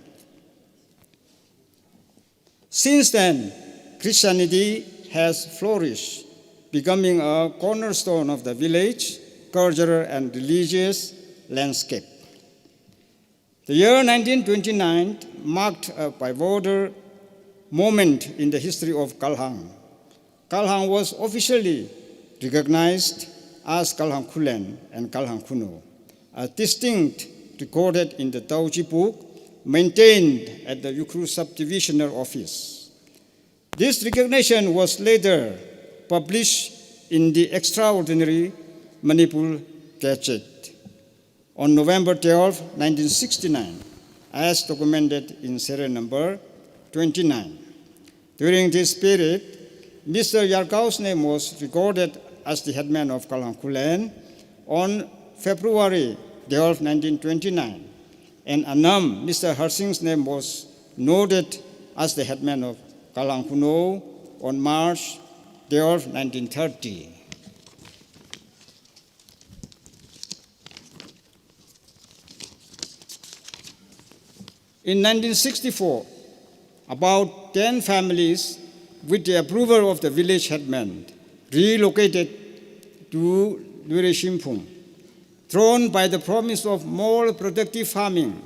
Since then, Christianity has flourished, becoming a cornerstone of the village cultural and religious landscape. The year nineteen twenty-nine marked a pivotal moment in the history of Kalhang. Kalhang was officially recognized as Kalhang Khullen and Kalhang Khunou, a distinct recorded in the Taochi book maintained at the Ukhrul Subdivisional Office. This recognition was later published in the extraordinary Manipur Gazette on November twelfth, nineteen sixty-nine, as documented in serial number twenty-nine. During this period, Mister Yarkao's name was recorded as the headman of Kalhang Khullen on February twelfth, nineteen twenty-nine, and Anam, Mister Harsingh's name was noted as the headman of Kalhang Khunou on March twelfth, nineteen thirty. In nineteen sixty-four, about ten families with the approval of the village headman, relocated to Luirei Shimphung. Drawn by the promise of more productive farming,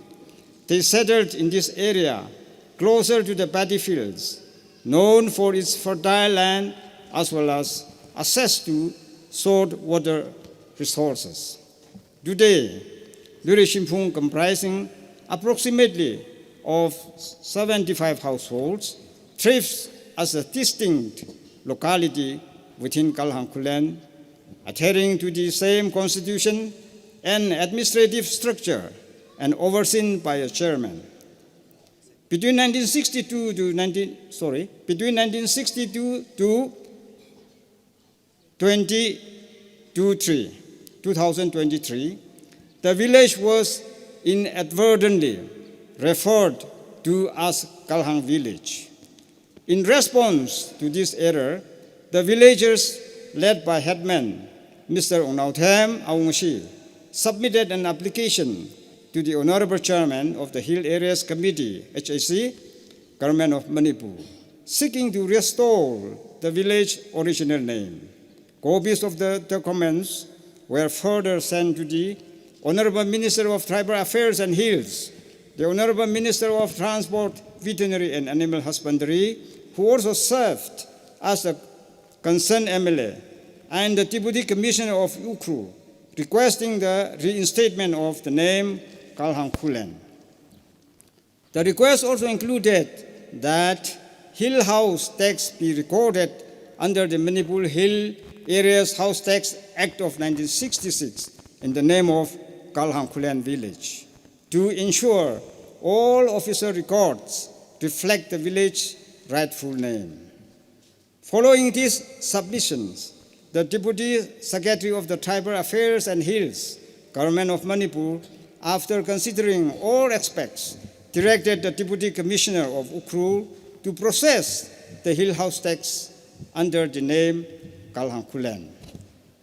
they settled in this area, closer to the paddy fields, known for its fertile land as well as access to salt water resources. Today, Luirei Shimphung, comprising approximately of seventy-five households, thrives as a distinct locality within Kalhang Khullen, adhering to the same constitution and administrative structure and overseen by a chairman. Between nineteen sixty-two to nineteen, sorry, between nineteen sixty-two to twenty-two three, two thousand twenty-three, the village was inadvertently referred to as Kalhang village. In response to this error, the villagers, led by headman Mister Wungnaothem Awungshi, submitted an application to the Honorable Chairman of the Hill Areas Committee, H A C, Government of Manipur, seeking to restore the village original name. Copies of the documents were further sent to the Honorable Minister of Tribal Affairs and Hills, the Honorable Minister of Transport, Veterinary and Animal Husbandry, who also served as the concerned M L A, and the Deputy Commissioner of Ukhrul, requesting the reinstatement of the name Kalhang Khullen. The request also included that hill house tax be recorded under the Manipur Hill Areas House Tax Act of nineteen sixty-six in the name of Kalhang Khullen village, to ensure all official records reflect the village rightful name. Following these submissions, the Deputy Secretary of the Tribal Affairs and Hills, Government of Manipur, after considering all aspects, directed the Deputy Commissioner of Ukhrul to process the hill house tax under the name Kalhang Khullen.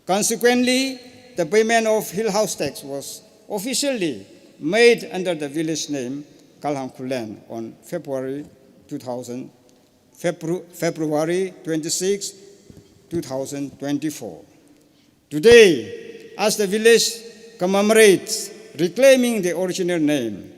Consequently, the payment of hill house tax was officially made under the village name Kalhang Khullen on February two thousand, Febru-, February twenty-sixth, two thousand twenty-four. Today, as the village commemorates reclaiming the original name,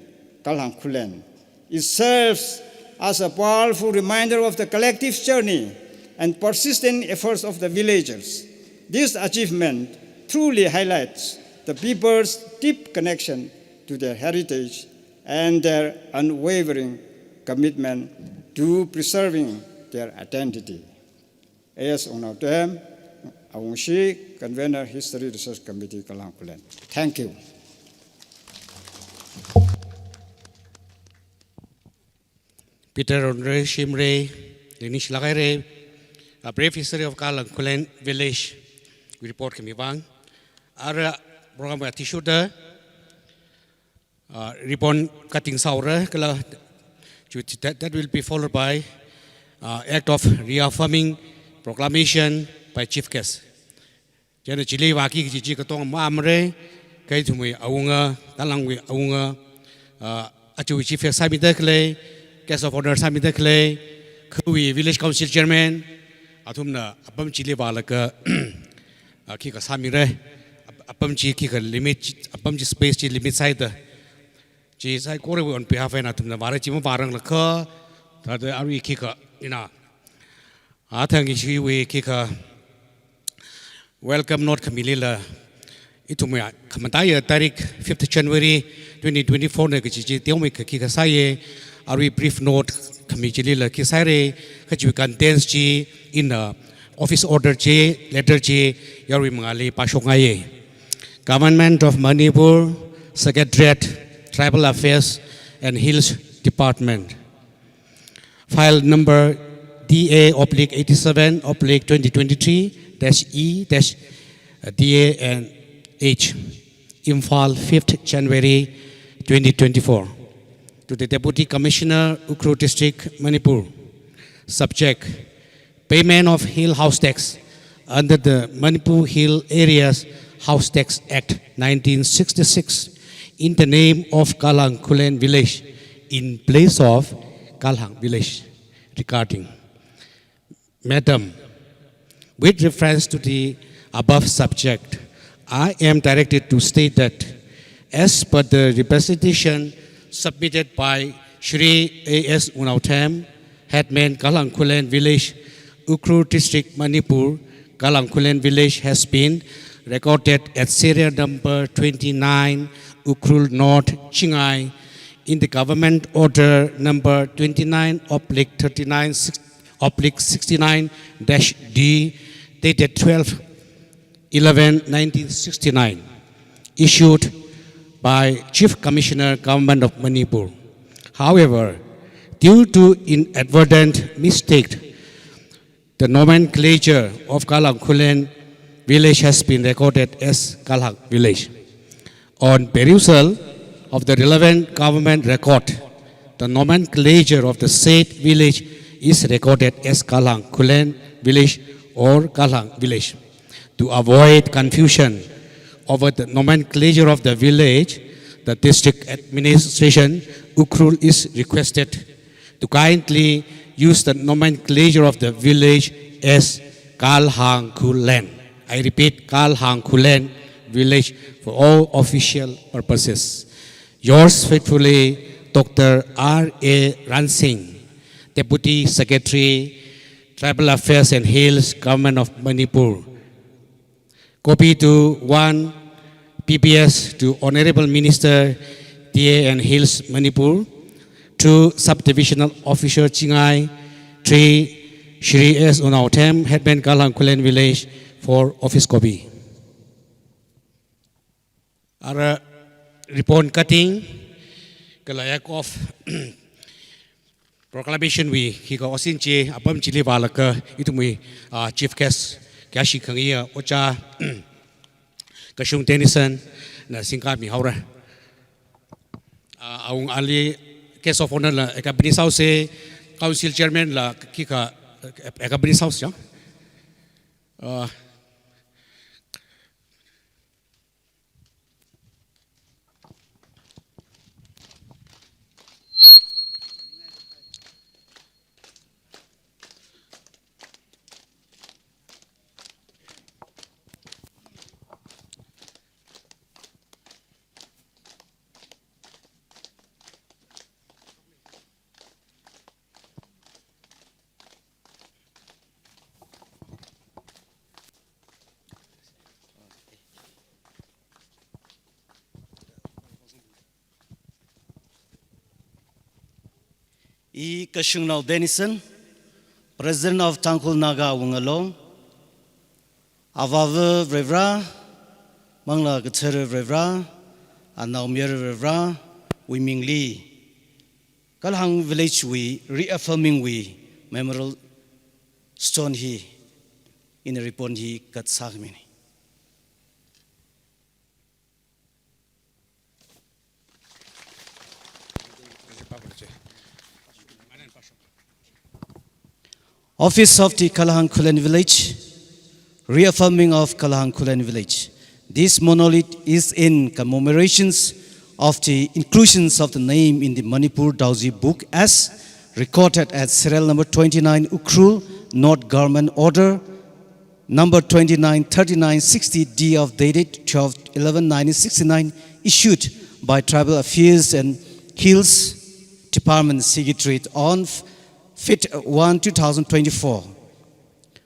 Kalhang Khullen, it serves as a powerful reminder of the collective journey and persistent efforts of the villagers. This achievement truly highlights the people's deep connection to their heritage and their unwavering commitment to preserving their identity. A S Wungnaothem Awungshi, Convener, History Research Committee, Kalhang Khullen. Thank you. Peter Ronre Shimray, Lenish Lagaire, A Brief History of Kalhang Khullen Village, report khami vang. Ara program ka thishuda, uh, ribbon cutting sāra kala, that, that will be followed by, uh, act of reaffirming proclamation by Chief Guest. Chieina chili vāki kaji chi katonga mamare, kha ithumwui awunga, Kalhangwui awunga, ah, aja Chief Guest sāmida khalei, Guest of Honour sāmida khalei, khawui Village Council Chairman, athumna apam chili vālaga, ah, khikha sāmire, ap-, apam chi khikha limit, apam chi space chi limit sāhaida. Chi saikorawui on behalf eina athumna vāra chi mavāranglakha, thāda arui khikha ina. Athang ishiwui khikha welcome note khamilila, ithumwui khamataiya tarik fifth January twenty twenty-four na kaji chi teomeikha khikha sāya, arui brief note khami chilila khi sāra, kajiwui contents chi ina office order chi, letter chi, yarui mangāli pāshokngaiya. Government of Manipur, Secretariat, Tribal Affairs and Hills Department. File number D A oblique eighty-seven oblique twenty twenty-three dash E dash D A and H. Imphal, fifth January twenty twenty-four. To the Deputy Commissioner, Ukhrul District, Manipur. Subject: Payment of Hill House Tax under the Manipur Hill Areas House Tax Act nineteen sixty-six in the name of Kalhang Khullen Village in place of Kalhang Village. Regarding: Madam, with reference to the above subject, I am directed to state that as per the representation submitted by Shri A S Unaothem, Headman Kalhang Khullen Village, Ukhrul District, Manipur, Kalhang Khullen Village has been recorded at serial number twenty-nine, Ukhrul North, Chingai, in the government order number twenty-nine oblique thirty-nine oblique sixty-nine dash D, dated twelve eleven nineteen sixty-nine, issued by Chief Commissioner, Government of Manipur. However, due to inadvertent mistake, the nomenclature of Kalhang Khullen village has been recorded as Kalhang village. On perusal of the relevant government record, the nomenclature of the said village is recorded as Kalhang Khullen village or Kalhang village. To avoid confusion over the nomenclature of the village, the district administration, Ukhrul, is requested to kindly use the nomenclature of the village as Kalhang Khullen. I repeat, Kalhang Khullen village for all official purposes. Yours faithfully, Doctor R A Ransing, Deputy Secretary, Tribal Affairs and Hills, Government of Manipur. Copy to one P P S to Honorable Minister, T A and Hills, Manipur. Two, Subdivisional Officer, Chingai. Three, Shri S Unaothem, Headman, Kalhang Khullen Village, for office copy. Ara ribbon cutting, kala oath of proclamation wui khikha otsin chi apam chili vālaga ithumwui, ah, chief guest, kayāshi khangaiya Ojā Kashung Denison na singkami haora. Ah, awunga ali guest of honour la accompany sāhaosa, council chairman la khikha accompany sāhaosa. Ah, I Kashungnao Denison, President of Tangkhul Naga Awunga Long, Avāva Varivara, Manglā Kathara Varivara, Anaomayara Varivarawui mingli, Kalhang Village wui reaffirming wui memorial stone hi, ina ribbon hi cut sākhamina. Office of the Kalhang Khullen Village, reaffirming of Kalhang Khullen Village. This monolith is in commemorations of the inclusions of the name in the Manipur Daoji Book as recorded at serial number twenty-nine, Ukhrul North Government Order number twenty-nine thirty-nine sixty D of dated twelve eleven nineteen sixty-nine, issued by Tribal Affairs and Hills Department Secretariat on fifth one two thousand twenty-four.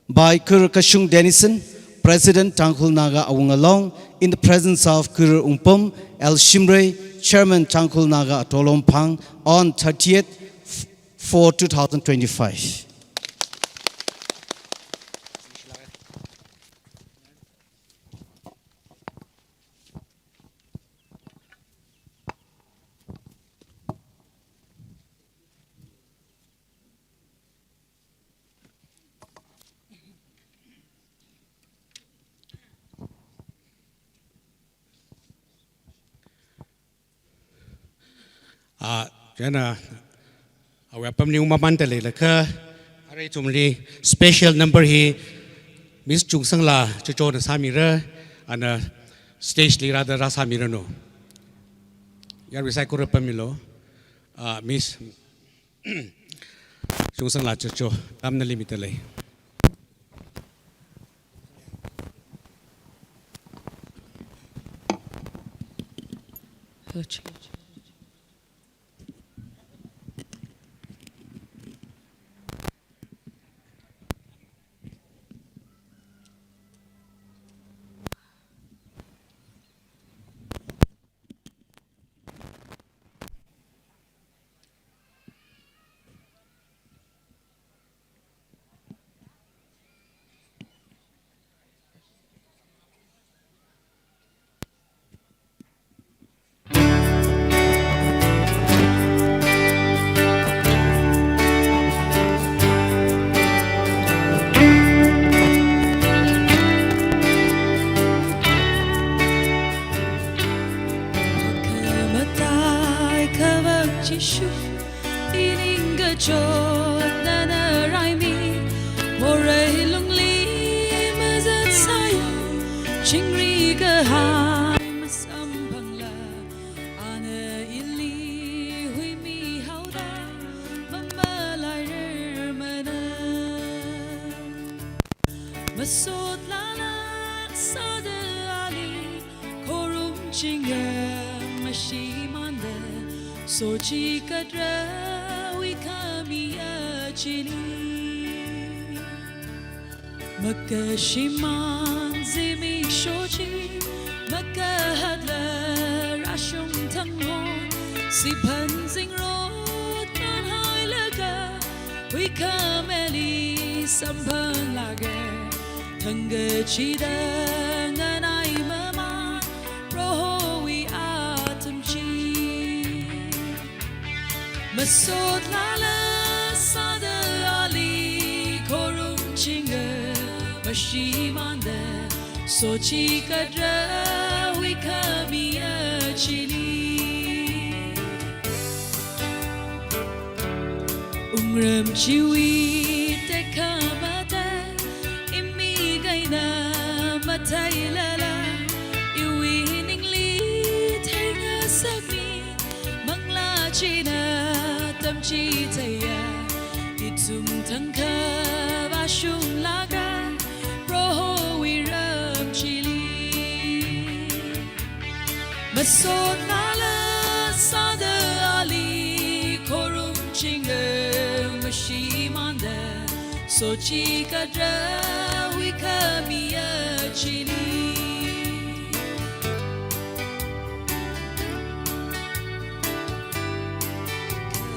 By Kuru Kashung Denison, President Tangkhul Naga Awunga Long, in the presence of Kuru Wungpom L Shimray, Chairman Tangkhul Naga Ato Longphang, on thirtieth four two thousand twenty-five. Ah, chieina, awui apamli ungmamanda leilakha, arui ithumli special number hi Miss Chungsanglā Chochona sāmira, ana stage li rāda rāsāmiranu. Yarui saikora pammilu, ah, Miss Chungsanglā Chocho, tamnali mida lei. Khamatai khavak Jishu, ining kachot nana raimi, morei lungli mazatsai, chingri kahai masamphangla, ana ili huimihaoda, mamalairer mana. Masot lala sāda ali, khorum chinga mashimānda, sochikatra huikhamiya chili. Makashimān zimiksho chi, makahatla rashung thangho, siphan zingrot kanhailaga, huikhamili samphanglaga, thangkachida nganai maman, Prohowui atam chi. Masot lala sāda ali, khorum chinga mashimānda, sochikatra huikhamiya chili. Wungram chiwui tekhamatei, imik eina matheilala, iwui ningli theingasakmi, manglā china tamchitheiya, ithum thangkha vāshunglaga, Prohowui ram chili. Masot lala sāda ali, khorum chinga mashimānda, sochikatra huikhamiya chili.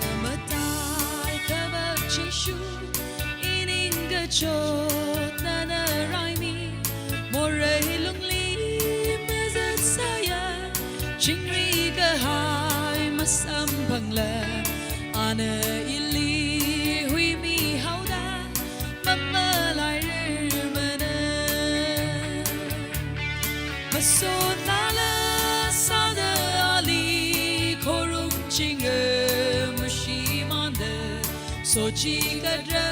Khamatai khavak Jishu, ining kachot nana raimi, morei lungli mazatsaya, chingri kahai masamphangla, ana ili huimihaoda, mamalairer mana. Masot lala sāda ali, khorum chinga mashimānda, sochikatra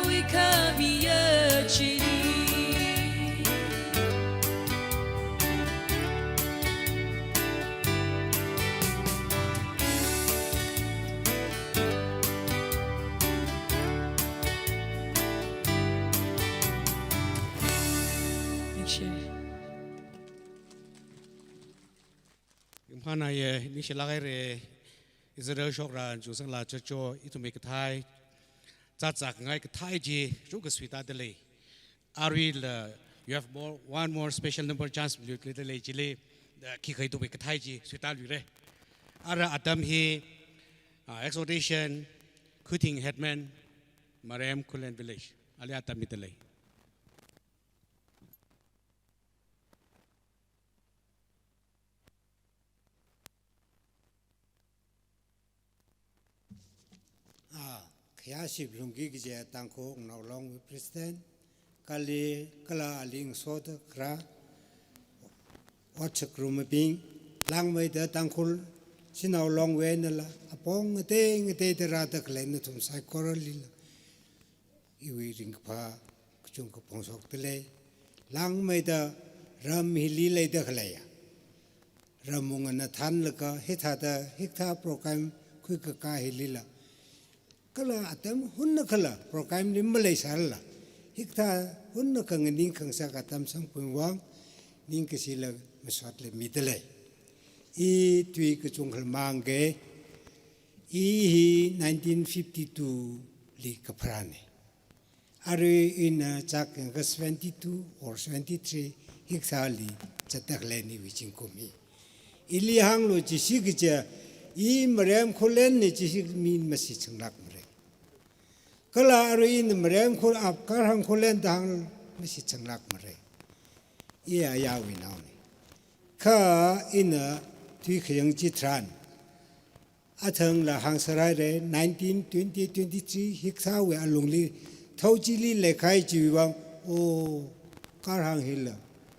huikhamiya chili. Ningshi. Yungphanaya, ningshilāk haira, Israel shokra, Jerusalem la chacho, ithumwui kathei, zāzāngai kathei chi, shuk kasuitāda lei. Aruila, you have more, one more special number chance, luilui dalei chili, uh, khi khaithuwui kathei chi, suitāluira. Ara atam hi, uh, exhortation, Khuthing Headman, Marem Khullen Village, ali atam midalei. Ah, khayāship lungki kaje Tangkhul Naolongwui President, kali kala aling soda kra, WhatsApp group mabing, langmeida Tangkhul, Sinaolongwui einala, apong ngatei ngateida rāda khalei nathum saikoralila, iwui ringkaphā kachungkha phongshokdalei. Langmeida ram hili leida khaleiya, ram mungana thanlaga hithāda, hikathā program khuikakā hilila, kala atam hunnakhala program li maleisālala, hikathā hunnakha nganing khangasak atam samphangwui vang, ningkashila masotla midalei. I tui kachungkha mang ke, i hi nineteen fifty-two li kapharāne. Arui ina chak yangkha seventy-two or seventy-three hikathāli zatda khalei iwui zingkum hi. Ili hānglu jishi kaja, i Mariyamkhor land ne jishi mi mashichanglākmare. Kala arui ina Mariyamkhor ap Karhangkhor land da hāng mashichanglākmare. I ayāwui naone. Kha ina tui khayang chitharan, athangla hāngserhaire, nineteen twenty twenty-three hikathāwui alungli thao chili leikahai chiwui vang, o, Karhang hila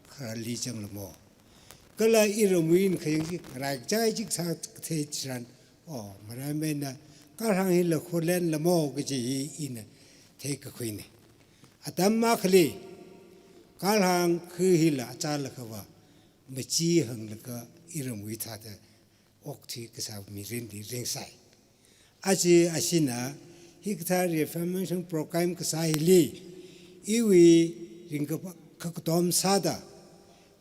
kharali zangla mo. Kala iramwui eina khayang chi rai chai chik sāthei tharan, o, Mariyam eina Karhang hila khor land la mo kaji hi ina theikakhuine. Atam akhali Karhang khu hila achālakhava machihānglaga iramwui thāda okthui kasā mirinli ringsai. Aja ashina hikathā reformation program kasā hili iwui ringkaphā kakatom sāda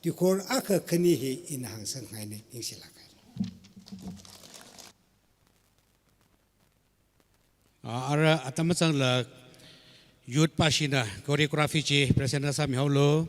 tuikhor akha khani hi ina hāngsangngaine, ningshilāk haira. Ah, ara atam achangla youth pāshina choreography chi present sāmihaolu.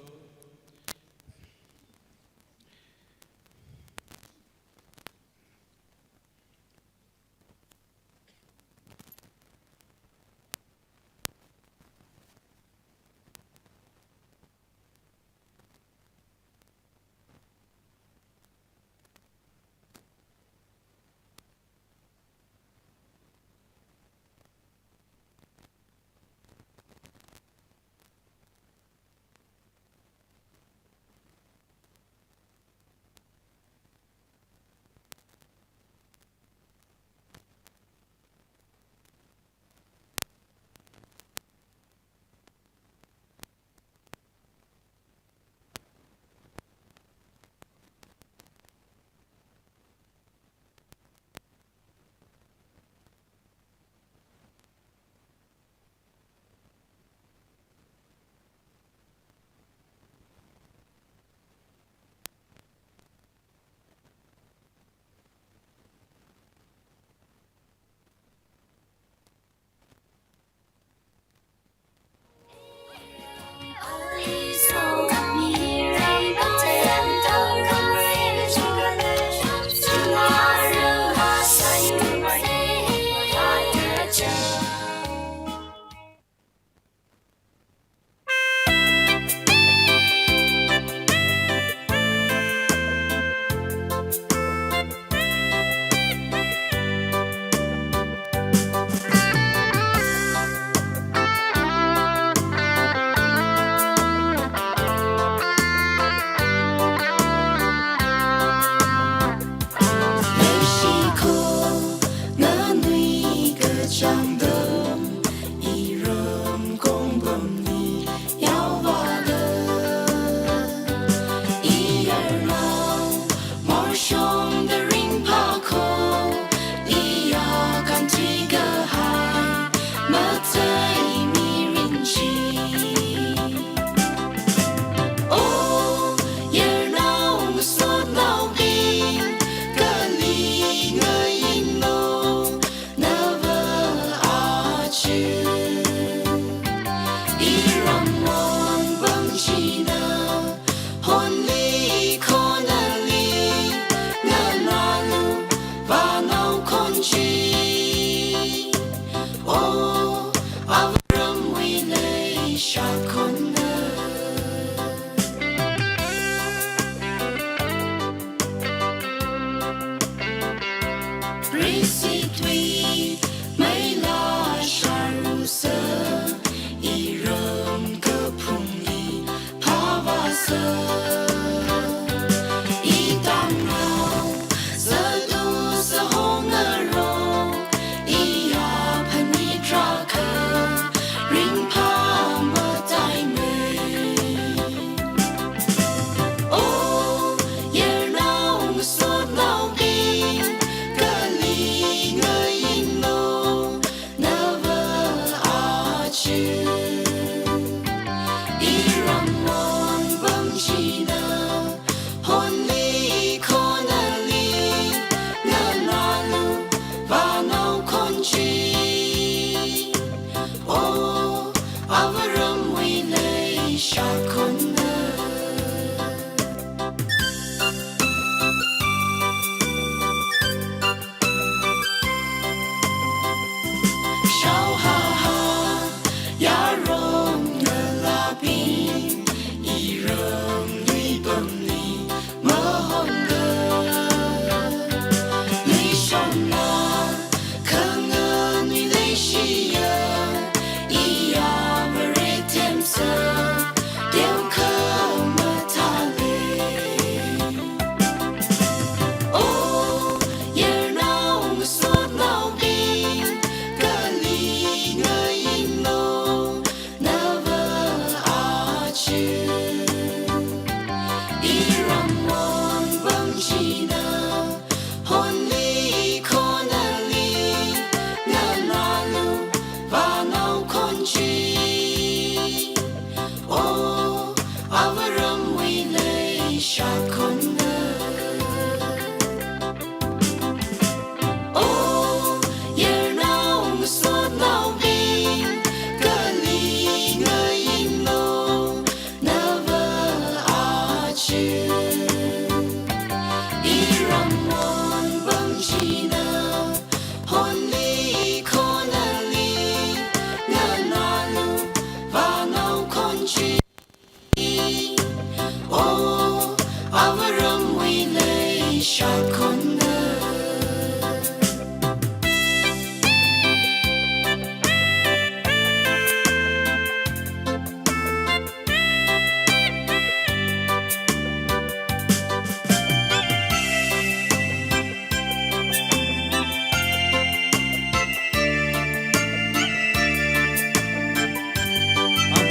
Mangpang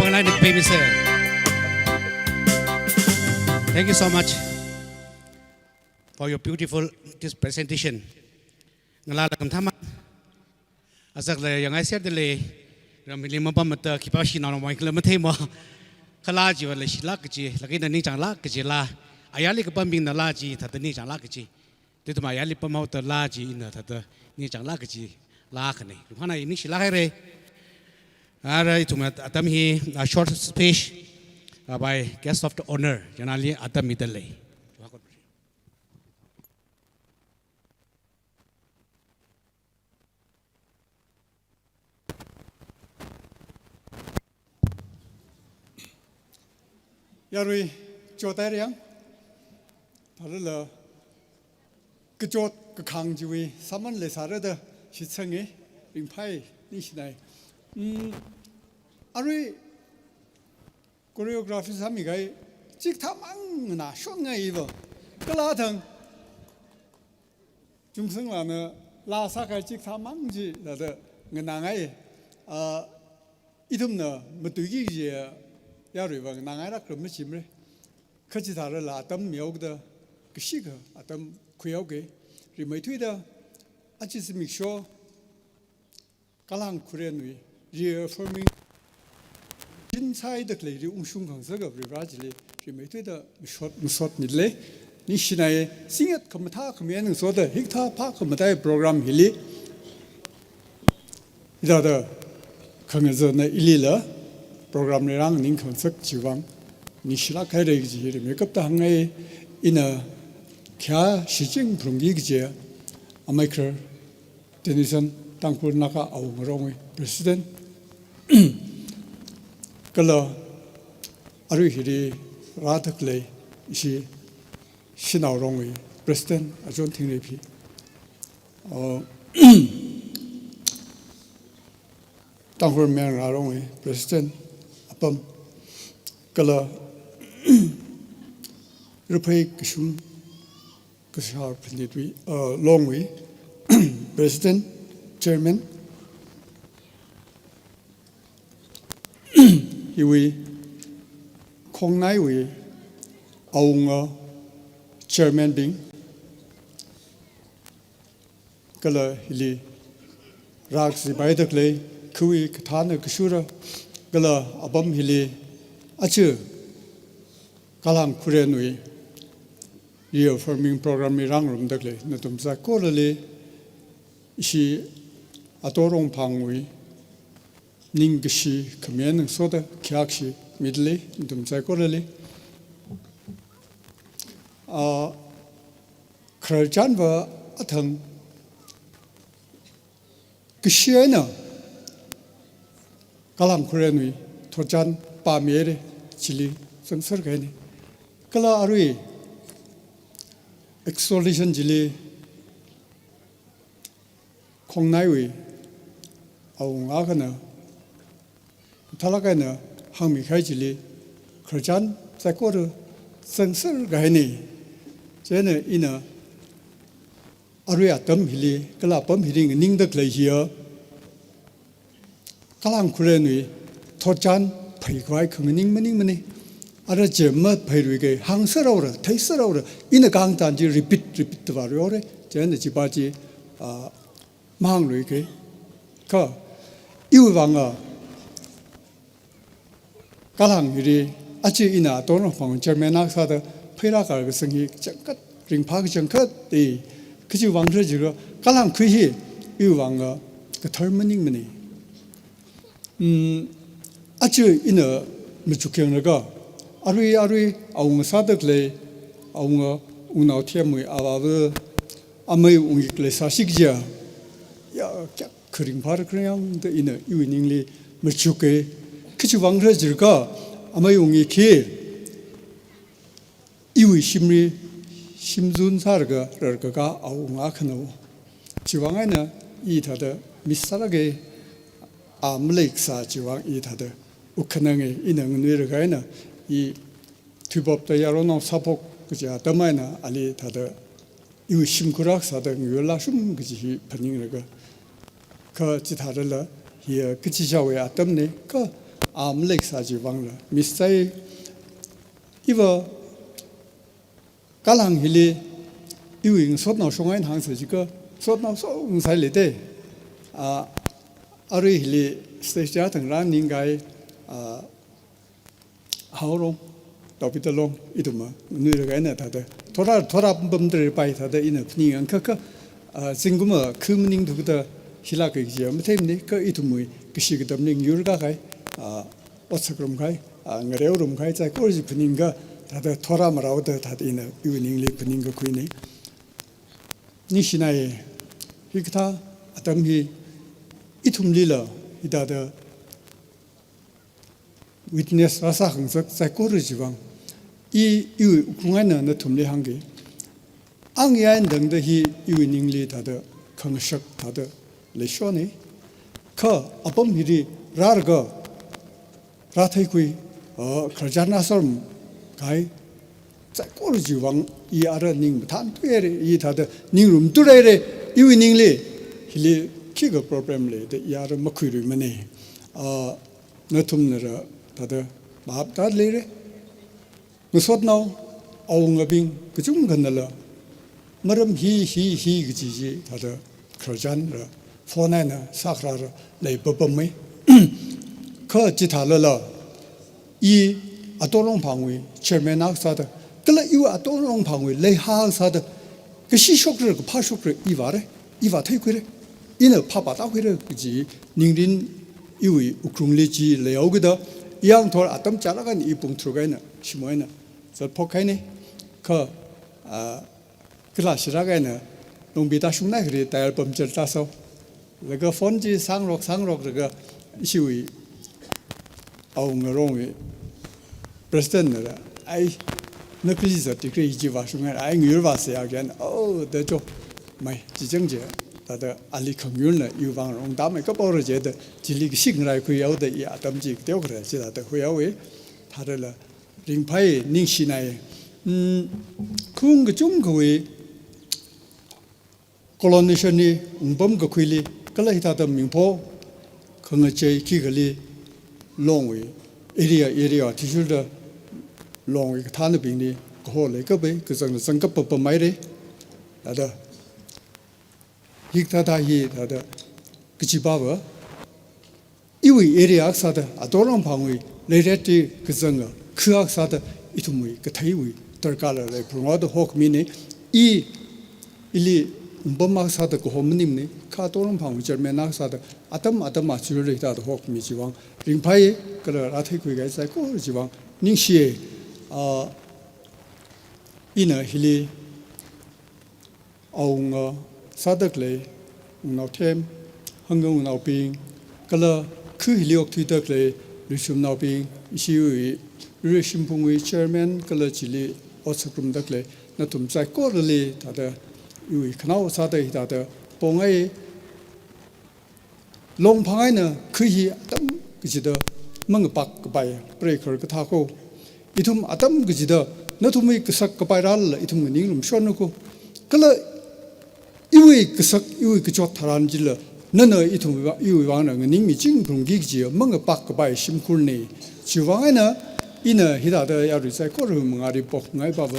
laini pemi sir. Thank you so much for your beautiful this presentation. Ngalā lakham thama. Azak la yangai ser dele. Ramili mapam mata khipā shina no main kala mathei ma. Kala jiva la shilak kaji, lagi na ningchang lak kaji la. Ayarli kapambingna la ji, thāda ningchang lak kaji. Tui tuma ayarli pamhao ta la ji ina thāda ningchang lak kaji la khani. Ruhana ini shila haire. Ara ithum atam hi, a short speech, uh, by guest of the honor. Janali atam mi dalei. Yarui, chotai riang. Thalala, kachot kakhang chiwui sāman leisāra da shitsange, ringphai, ningshinai. Mm, arui choreography sāmi kai, chikathā mang na shong ngai iva. Kala thang, Chungsang lana la sākahai chikathā mang chi thāda nganāngai. A, ithumna matuiki kaji yaruiva nganāngai rākra machimre. Kha chithālala atam mihaoda, kashikha atam khuihaoke. Rimeithuida, aja zimiksho Kalhang Khurenwui reaffirming, chinsai dakhalei ri ungshung khangasak Varivarā chili rimeithuida masot, masotmilei. Ningshinai, singyat khamathā khami eina ngasoda, hikathā phākhamatai program hili. Hithāda khangazana ilila program li rānganing khangasak chiwui vang ningshilak haire kaji hi rimeikapta hāngngai. Ina khayā shiching phalungki kaji, amei khar Tenison Tangkhul Naga Awunga Rongwui President. Kala arui hili rādakhalei ishi Shanao Rongwui President Achon Thingreiphi. Uh, Tangkhul Mayar Rongwui President apam. Kala Raphei Kashung Kashar Phanitwui, uh, Longwui President, Chairman, hiwui Khongnaiwui Awunga Chairman bing, kala hili rākazip haidakhalei, khiwui kathāna kashura, kala apam hili aja Kalhang Khurenwui reaffirming program li rāngarumdakhalei nathum saikorali, ishi Ato Rongphangwui ningkashi khami eina ngasoda khayākashi midalei nathum saikorali. A, khararchanva athang kashi eina Kalhang Khurenwui thotchan pāmire, chili zangser kahaine. Kala arui exaltation chili Khongnaiwui Awunga akhana mathālak eina hāngmikahai chili khararchan saikora zangser kahaine. Chieina ina arui atam hili, kala apam hili nganingdakhalei hiya, Kalhang Khurenwui thotchan pheikhavai khanganing maningmane. Ara chi mapheiluike, hāngser haora, theiser haora, ina kahāng tharan chi repeat, repeat da vāluihaore. Chieina chiva chi, ah, mahāngluike. Kha, iwui vanga, Kalhang hili, aja ina Ato Rongphang Chairman akha sāda pheirākakasang hi kachangkhat, ringphā kachangkhat, eh, kachi vang khala jiakha, Kalhang khui hi, iwui vanga, kathar maningmane. Hmm, aja ina machukyanglaga, arui, arui, awunga sādakhalei, awunga, wungnao themwui avāva, amei wungik leisāsi kajiya, ya, kayākha ringphāra kharing yangda ina iwui ningli machuke. Kachi vang khala jiakha, amei wungik hi iwui shimli shimzun sālaga rarkaka awunga khanao. Chiwuivang eina i thāda miss sālāka, a maleisā chiwuivang i thāda wukkhananga, ina nganuilaga eina i thuipopda yaronao sāphok kaja atam eina ali thāda iwui shimkhur akha sāda ngayurlāshung kaji hi phaninglaga. Kha chithārala hiya kachichāwui atamna, kha a maleisā chiwuivangla miss sāi. Iva kalang hili iwui ngasotnao shong eina hāngsa chiakha, ngasotnao shong sāi leida. A, arui hili stage ya thangrān ningkai, a, Haorong, Taopitalong, ithum nganuilaga eina thāda thora, thora pam pamda leipai thāda ina phaninga kha kha, a, zingkum akha maningthuda hilāka kaji matheimana, kha ithumwui kashi katamli ngayur kahai, a, ot sāngarum kahai, a, ngareorum kahai saikora chi phaningakha thāda thora marāoda thāda ina iwui ningli phaningkakhuina. Ningshinai, hikathā atam hi ithumlila hithāda witness rāsā khangasak saikora chiwuivang i, iwui wuklung eina nathumli hāngki. Ang ya eina tangda hi iwui ningli thāda khangashak thāda leishona. Kha apam hili rālaga rātheikhui, a, khararchan rāsārum kahai saikora chiwuivang i ara ning mathānthuihaira, i thāda ningrumthuihaira, iwui ningli hili khikha problem leida i ara makhuiluimana. A, nathumnala thāda bhap tāda leira. Ngasotnao awungabing kachungkhanala maram hi, hi, hi kaji chi thāda khararchanla phone eina sākharāla leipapamma. Kha chithālala i Ato Longphangwui chairman akha sāda, kala iwui Ato Longphangwui leihā akha sāda, kashi shokra, kaphā shokra i vāra, i vātheikhuira, ina phāpā tākhuira kaji ningrin iwui wuklungli chi leihaokida, yangthor atam chālāk eina i pung tharuk eina shimoi eina zatphok kahaina. Kha, a, kala shilāk eina longbi tāshungna kari tyre puncture tāsao. Laga phone chi sāngarok, sāngaroklaga ishiwui awunga rongwui president nala, ai, na kali zat tikri chi vāshung eina, ai, ngayur vāsāya kaji eina, oh, da cho, mai, chi chang chi, thāda ali khangayurna iwui vang rong tāmei kapaora jida, chili kashi ngaraikhuihaoda i atam chi kateokha rā chithāda huihaowa, thādala ringphai, ningshinai. Hmm, khaung kachungkhawui colonization hi wungpam kakhuili, kala hithāda mingpho khangachei khikhali Longwui area, area athishurda Longwui kathānabingli kaho leikapai, kazangla zangkap papamhaira. Thāda hikathā hi thāda kachipāva iwui area akha sāda, Ato Longphangwui leiret chi kazanga kha akha sāda, ithumwui katheiwui darkārla leiphalungra da hokmina. I, ili wungpam akha sāda kaho maningmana, kha Ato Longphangwui chairman akha sāda, atam atam athishurda hithāda hokmi chiwuivang ringphai, kala rātheikhui kahai saikora chiwuivang ningshiya. A, ina hili awunga sāda khalei wungnaothem, hangga wungnaobing, kala kha hili okthuida khalei luishimnaobing, ishiwui Luira Shimphungwui chairman kala chili ot sāngarumda khalei nathum saikorali thāda iwui khanao sāda hithāda pongai. Longphang eina kha hi atam kachida mangapak kapai, preikhar kathā kho. Ithum atam kachida nathumwui kasak kapai rālala ithum nganingrumshonna kho. Kala iwui kasak, iwui kachot tharan chila, nana ithum iwui vang, iwui vangna nganingmiching phalungki kaji mangapak kapai shimkhurna. Chiwuivang eina, ina hithāda yarui saikora mangāli pokngai pava.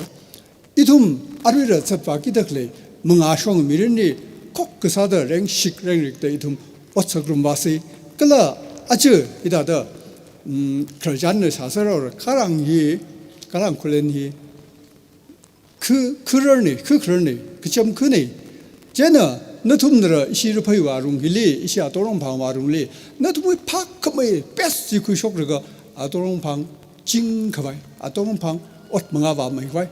Ithum aruila zatvākida khalei mangāshong mirinli khokkha sāda rengshik rengrikda ithum ot sāngarum vāsa. Kala aja hithāda, mm, khararchanna sāsāra, kharang hi, kharang khullen hi, kha, khararna, kha khararna, kacham khana. Chieina nathumnala ishi Raphei vārung hili, ishi Ato Longphang vārungli, nathumwui phākhamei best chi khuishoklaga Ato Longphang chingkhavai, Ato Longphang ot mangā vāmeikhavai,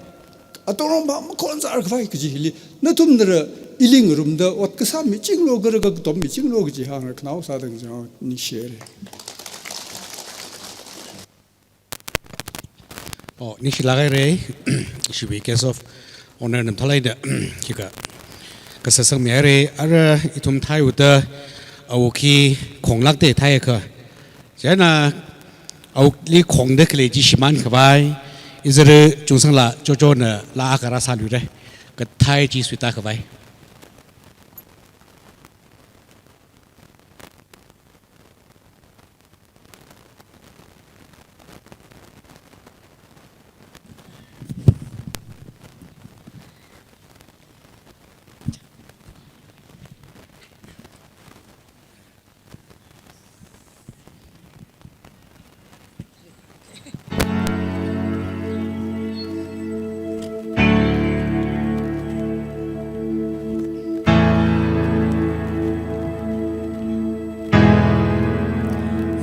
Ato Longphang makhon zārkhavai kaji hili nathumnala ili ngarumda ot kasāmichinglu, karaga katommichinglu kaji hānglaga khanao sāda ngachaona, ningshihaira. Oh, ningshilāk haira. Ishiwui guest of Honour Namthalaida, khikha kasā sangmihaira, ara ithum thaiuda, awui khi khonglākda thaiakha. Chieina awuili khongda khalei chi shimānkhavai, izara Chungsangla Chochona laa akha rāsāluira, kathai chi suitākhavai.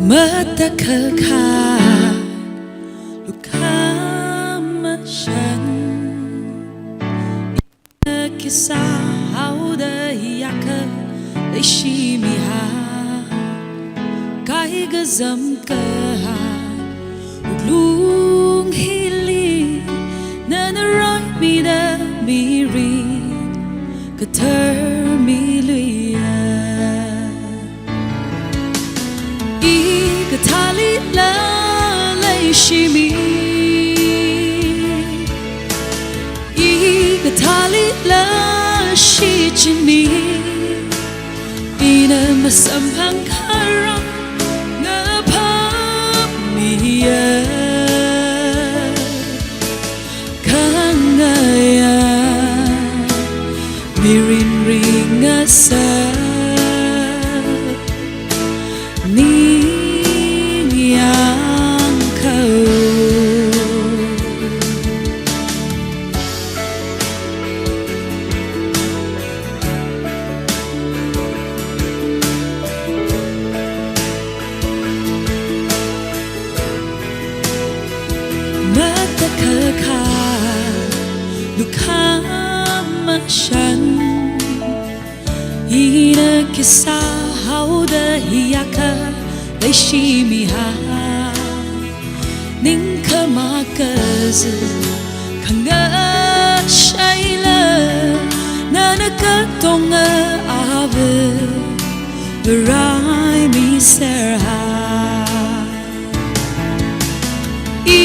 Matakhakha lukhamashan, ina khisā haoda hiyākha leishimihai, kaikazam kahai wuklung hili, nana raimida mirin kathar miluiya. I kathālila leishimi, i kathālila shichinmi, ina masamphangkharang ngaphāmiya. Khangaya mirin ringasā ningyāng khao. Matakhakha lukhamashan, ina khisā haoda hiyākha leishimihai, ningkhama kazi khangashāla, nana katonga ava raimiserhai. I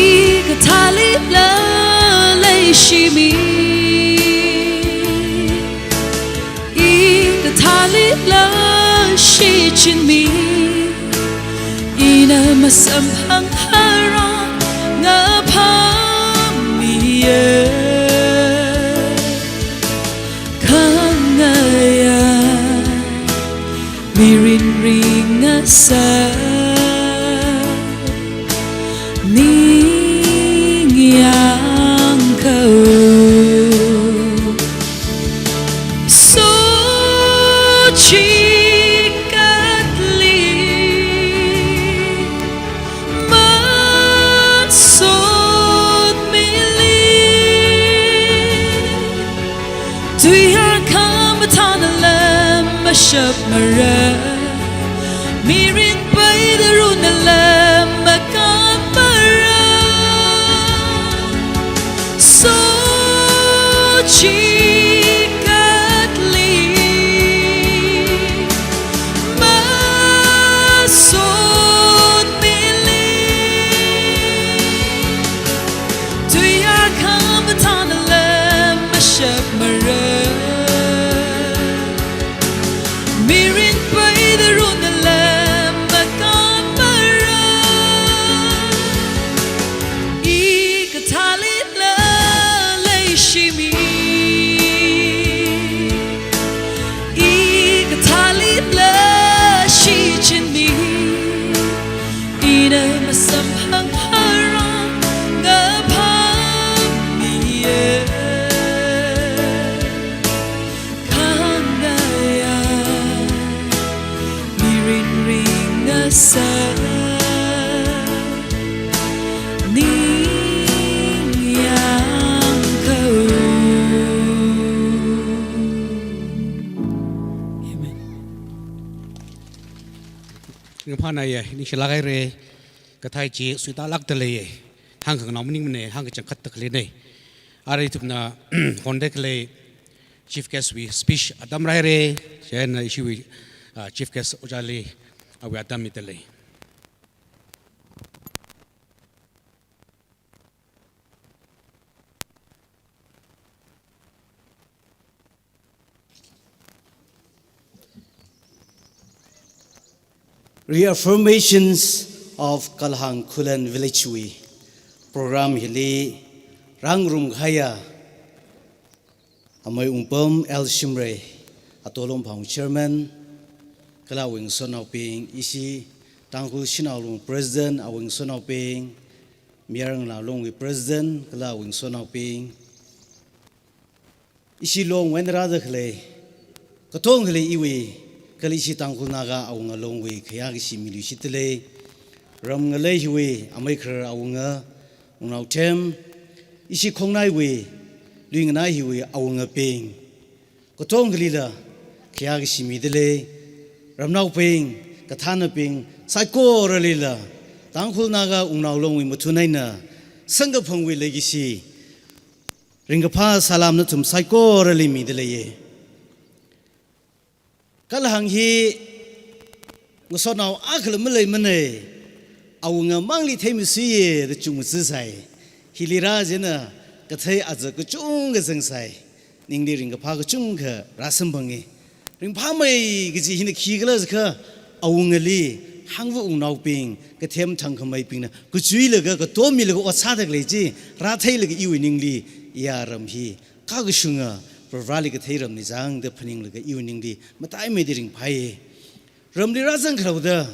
kathālila leishimi, i kathālila shichinmi, ina masamphangkharang ngaphāmiya. Khangaya mirin ringasā ningyāng khao. Sochikatli masotmili, tuiyār khamathānala mashapmara, mirin paidarunala makanmara. Sochikatli masotmili, tuiyār khamathānala mashapmara, mirin paidarunala makanmara. I kathālila leishimi, i kathālila shichinmi, ina masamphangkharang ngaphāmiya. Khangaya mirin ringasā ningyāng khao. Amen. Ringphānāya, ningshilāk haira, kathai chi suitālākda leiya, hāngkhanganao maningmana, hāngkachangkhatda khaleina. Arui ithumna honda khalei Chief Guest wui speech atam rāhaira, chieina ishiwui, ah, Chief Guest ojāli awui atam midalei. Reaffirmations of Kalhang Khullen Village wui program hili rāngarum kahaiya Amei Wungpam L Shimray, Ato Longphang Chairman, kala awui ngasotnaobing, ishi Tangkhul Shanao Long President awui ngasotnaobing, Mayar Ngalā Longwui President kala awui ngasotnaobing, ishi Longwui eina rāda khalei, katongali iwui, kala ishi Tangkhul Naga Awunga Longwui khayākashi miluishitdalei, ram ngalei hiwui amei kharar awunga, wungnao them, ishi khongnaiwui, luinganai hiwui awungabing, katongalila khayākashi midalei, ramnaobing, kathānabing, saikoralila, Tangkhul Naga Wungnao Longwui mathun eina, samkaphangwui leikashi, ringkaphā salam nathum saikorali midaleiya. Kalhang hi ngasotnao akhala maleimana, awunga mangli theimasuiya da chungmasuisai. Hili rā chieina kathei aja kachungkha zangsai. Ningli ringkaphā kachungkha rāsamphanga. Ringphāmei kaji hina khikhala jiakha, awungali, hangva wungnaobing, kathem thangkhameibingna kachuilaga, katomilaga ot sāda khalei chi rātheilaga iwui ningli, iya ram hi kakashunga, Varivarāli kathei ramna chang da phaninglaga iwui ningli mataimeida ringphāya. Ramli rāzang khalatta,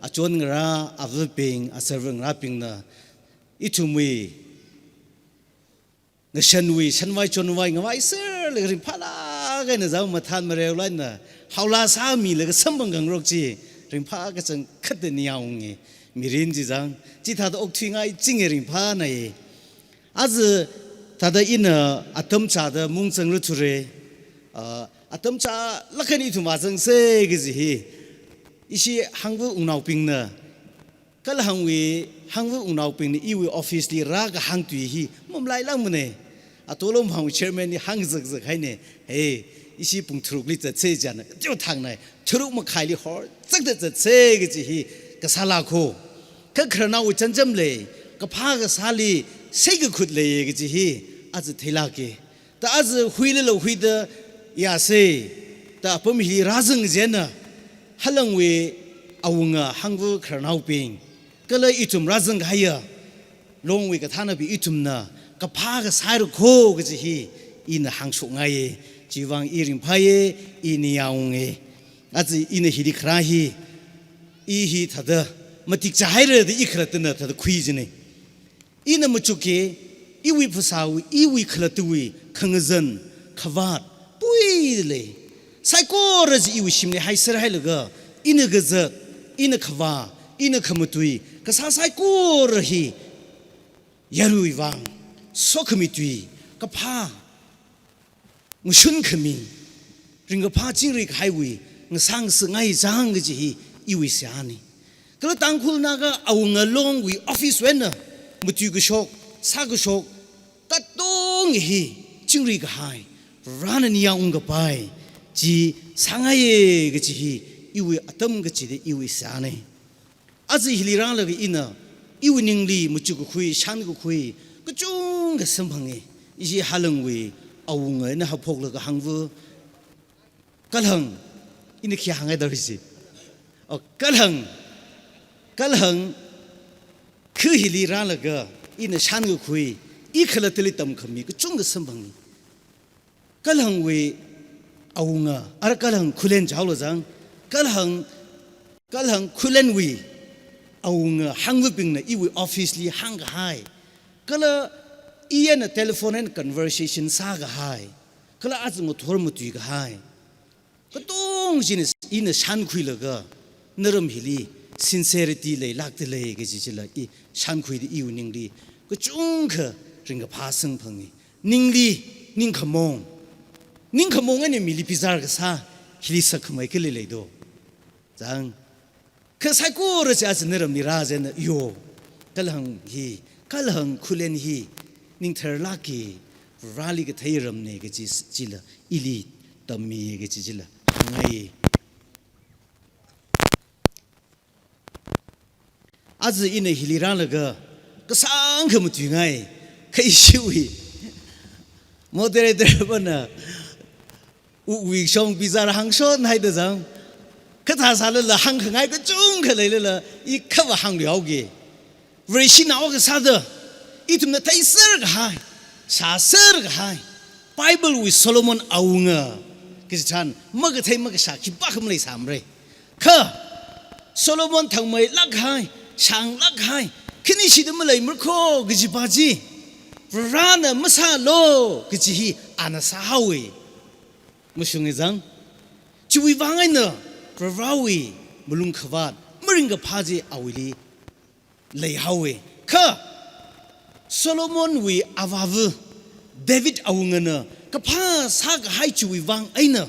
achon ngarā, avabing, aserver ngarābingna ithumwui ngashanwui shanvai chonvai ngavaiserlaga ringphālāk eina zao mathān mareo laina haola sāmilaga samphang khangarok chi ringphā kachangkhatta ningyāng unga. Mirin chi chang, chithāda okthuingai chinga ringphānai. Aja thāda ina atam chāda mungchang rāthura, ah, atam chālāk eina ithum vāzangsa kaji hi, ishi hangva wungnaobingna, Kalhangwui hangva wungnaobingna iwui office li rākahāng tui hi mamalailākmana. Ato Longphang chairman li hāngzakzak haina, "Hey, ishi pung tharukli zatsa," jina, teo thāngnai, tharuk makhaili horzakda zatsa kaji hi kasāla kho. Kha khararnaowui chānjam lei, kaphā kasāli seikakhut lei kaji hi aja theilāka. Da aja huilala huida yāsa, da apam hili rāzang chieina, halangwui awunga hangva khararnaobing, kala ithum rāzang kahaiya Longwui kathānabing ithumna kaphā kasāra kho kaji hi ina hāngshokngaiya. Chiwuivang i ringphāya, i ningyāng unga. Aja ina hili kharā hi, i hi thāda matik chāhaira da i khalattana thāda khui jina. Ina machukki, iwui phasāwui, iwui khalattawui khangazan, khavāt puida lei. Saikora chi iwui shimli haiser hailaga, ina kazat, ina khavā, ina khamatui, kasā saikora hi yaruiwui vang sokhami tui, kaphā, ngashun khami, ringkaphā chingri kahaiwui ngasang sangngai chang kaji hi iwui seihāna. Kala Tangkhul Naga Awunga Longwui office wui eina matui kashok, sā kashok, katonga hi chingri kahai, Varena ningyāng ungkapai chi sāngaiya kaji hi iwui atam kachida iwui seihāna. Aja hili rālaga ina, iwui ningli machukkakhui, shānkakhui kachungkha samphanga. Ishi halangwui awunga eina haophoklaga hangva, Kalhang, ina khi hāngngaida ri si. Oh, Kalhang, Kalhang, kha hili rālaga ina shānkakhui, i khalattali tamkhami kachungkha samphanga. Kalhangwui awunga, ara Kalhang Khullen jaolo chang, Kalhang, Kalhang Khullenwui awunga hangvabingna iwui office li hāngkahai, kala i eina telephone eina conversation sākahai, kala aja ngathor matuikahai, katong china ina shānkhuilaga, naram hili sincerity leilākda lei kaji chila i shānkhuida iwui ningli kachungkha ringkaphā samphanga. Ningli, ningkhamong, ningkhamong eina mili bizar kasā hili sakkhamei kali leido. Chang, kha saikora chi aja naramli rā chieina, yo, Kalhang hi, Kalhang Khullen hi ningtharlāka, Vareli kathei ramne kaji chila ili tammi kaji chila hāngngai. Aja ina hili rālaga kasāngkha matuingai, kha ishiwui moderator pana u wui shong bizar hāngshon haida zang, kathā sālala hāngkhangai kachungkha leilala, i khava hāngluihaoki. Vareshinao kasāda, ithumna theiser kahai, shāser kahai, Bible wui Solomon awunga kaji tharan makathei makashā khipākha maleisāmara. Kha Solomon thangmeilāk kahai, shānglāk kahai, khani shida maleimara kho kajipa chi, Varena masālu kaji hi ana sāhaowa. Mashunga zang, chiwui vang eina Varewui malungkhavāt, maringkaphā chi awuili leihaowa. Kha Solomonwui avāva David awungana kaphā sākahai chiwui vang eina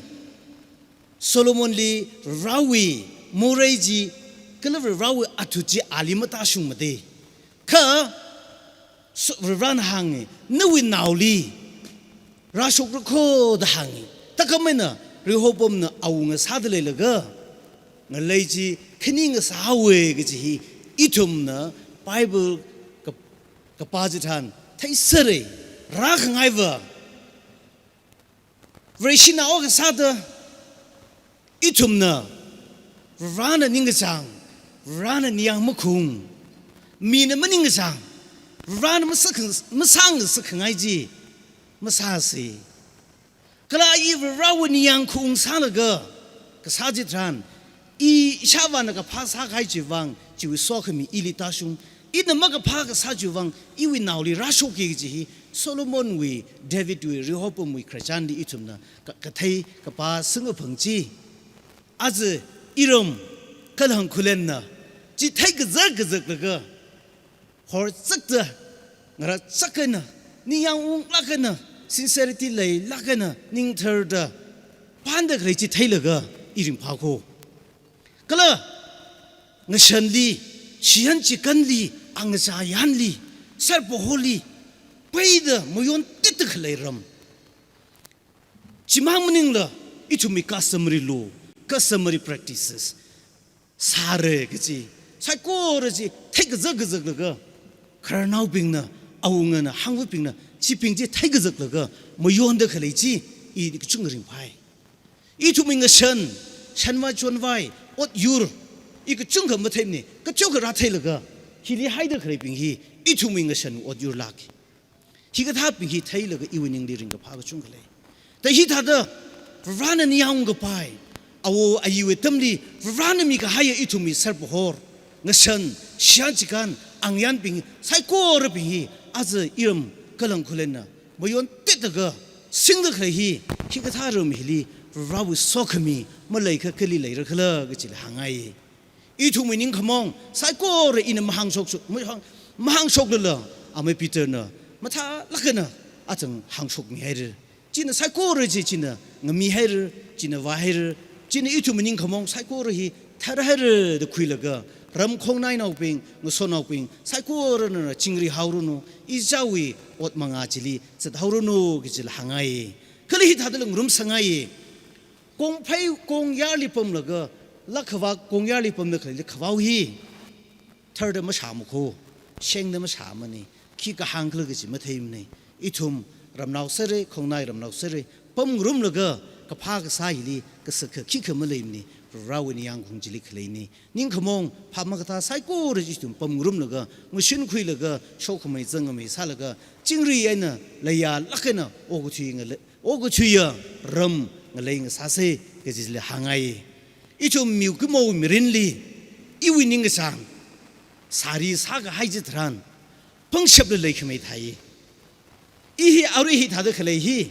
Solomonli Varewui morei chi kala Varewui athut chi ali matāshungmada. Kha So-, Varena hānga, nawui naoli rāshokra kho da hānga. Thākhameina Rehoboamna awunga sāda leilaga ngalei chi khani ngasāhaowa kaji hi ithumna Bible ka-, kapā chi tharan theisera. Rākhangaiva, Vareshinao kasāda ithumna Varena ningkachāng, Varena ningyāng makhung, mina maningkachāng, Varena masā-, masāngasakkhangai chi masāsa. Kala i Varewui ningyāng khaung sālaga kasā chi tharan, i ishāvāna kaphā sākahai chiwui vang chiwui sokhami ili tāshung, ina makaphā kasā chiwui vang iwui naoli rāshokki kaji hi Solomonwui, Davidwui, Rehoboamwui khararchanli ithumna ka-, kathei kapā singkaphang chi. Aja iram kala hang khulenna chi theikazak kazaklaga, horzakta, ngarāzak eina, ningyāng unglāk eina, sincerity leilāk eina, ningtharda panda khalei chi theilaga i ringphā kho. Kala ngashanli, shiyan chikanli, angachā yanli, sarpaholi, peida mayontetda khalei ram. Chimang maningla, ithumwui customary law, customary practices, sāra kaji, saikora chi theikazak kazaklaga, khararnaobingna, awungana, hangvabingna, chibing chi theikazaklaga mayonda khalei chi i kachungkha ringphai. Ithumwui ngashan, shanvai chonvai, ot yur, i kachungkha matheimana, kachoka rātheilaga, hili haida khaleibing hi ithumwui ngashan ot yurlāk. Hikathābing hi theilaga iwui ningli ringkaphā kachungkha lei. Thāda hithāda Varena ningyāng ungkapai, awo ayiwui atamli Varena mikahaiya ithumwui sarpahor, ngashan, shiyan chikan, angyanbing, saikorabing hi aja iram kala hang khulenna mayontetlaga singda khalei hi, hikathā ram hili Varewui sokhami maleikha kali leira khala kajila hāngngai. Ithumwui ningkhamong saikora ina mahāngshok, mahāng, mahāngshoklala, amei Peterna mathālāk eina achang hāngshokmihaira. China saikora chi china ngamihaira, china vāhaira, china ithumwui ningkhamong saikora hi tharhaira da khuilaga, ram khongnainaobing, ngasotnaobing saikorana chingri haoranu, ichichāwui ot mangā chili zat haoranu kajila hāngngai. Kala hithādala ngarumsāngai. Kongphei kongyarli pamlaga, lākhavā kongyarli pamda khalei khavao hi tharda mashāma kho, shengda mashāmana, khi kahāng khala kaji matheimana. Ithum ramnao sāra, khongnai ramnao sāra, pamngarumlaga kaphā kasā hili kasakha khikha maleimana, Varewui ningyāng khaung chili khaleina. Ningkhamong phap makathā saikora chi ithum pamngarumlaga, ngashinkhuilaga, shokhamei zangkhamei sālaga, chingri eina leiyālāk eina okathui ngale-, okathuiya ram ngalei ngasāsa kajila hāngngai. Ithum mikumo mirinli, iwui ningkachāng sari sākahai chitharan pangshapla leikhamei thāi. I hi arui hithāda khalei hi,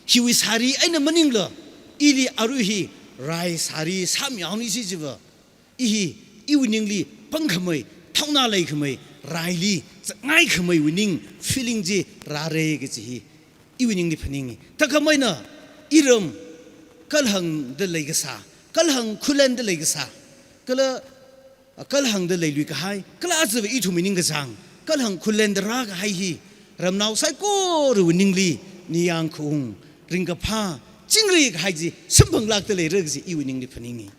hiwui sari eina maningla, ili arui hi rai sari sāmihaoni chi chiva, i hi, iwui ningli pangkhamei, thaona leikhamei, raili zakngaikhameiwui ning, feeling chi rāra kaji hi iwui ningli phaninga. Thākhameina iram kalhangda leikasā, kalhang khulenda leikasā, kala, kalhangda leilui kahai, kala aja ithumwui ningkachāng kalhang khulenda rākahai hi Ramnao saikorawui ningli ningyāng khaung, ringkaphā, chingri kahai chi samphanglākda leira kaji iwui ningli phaningi.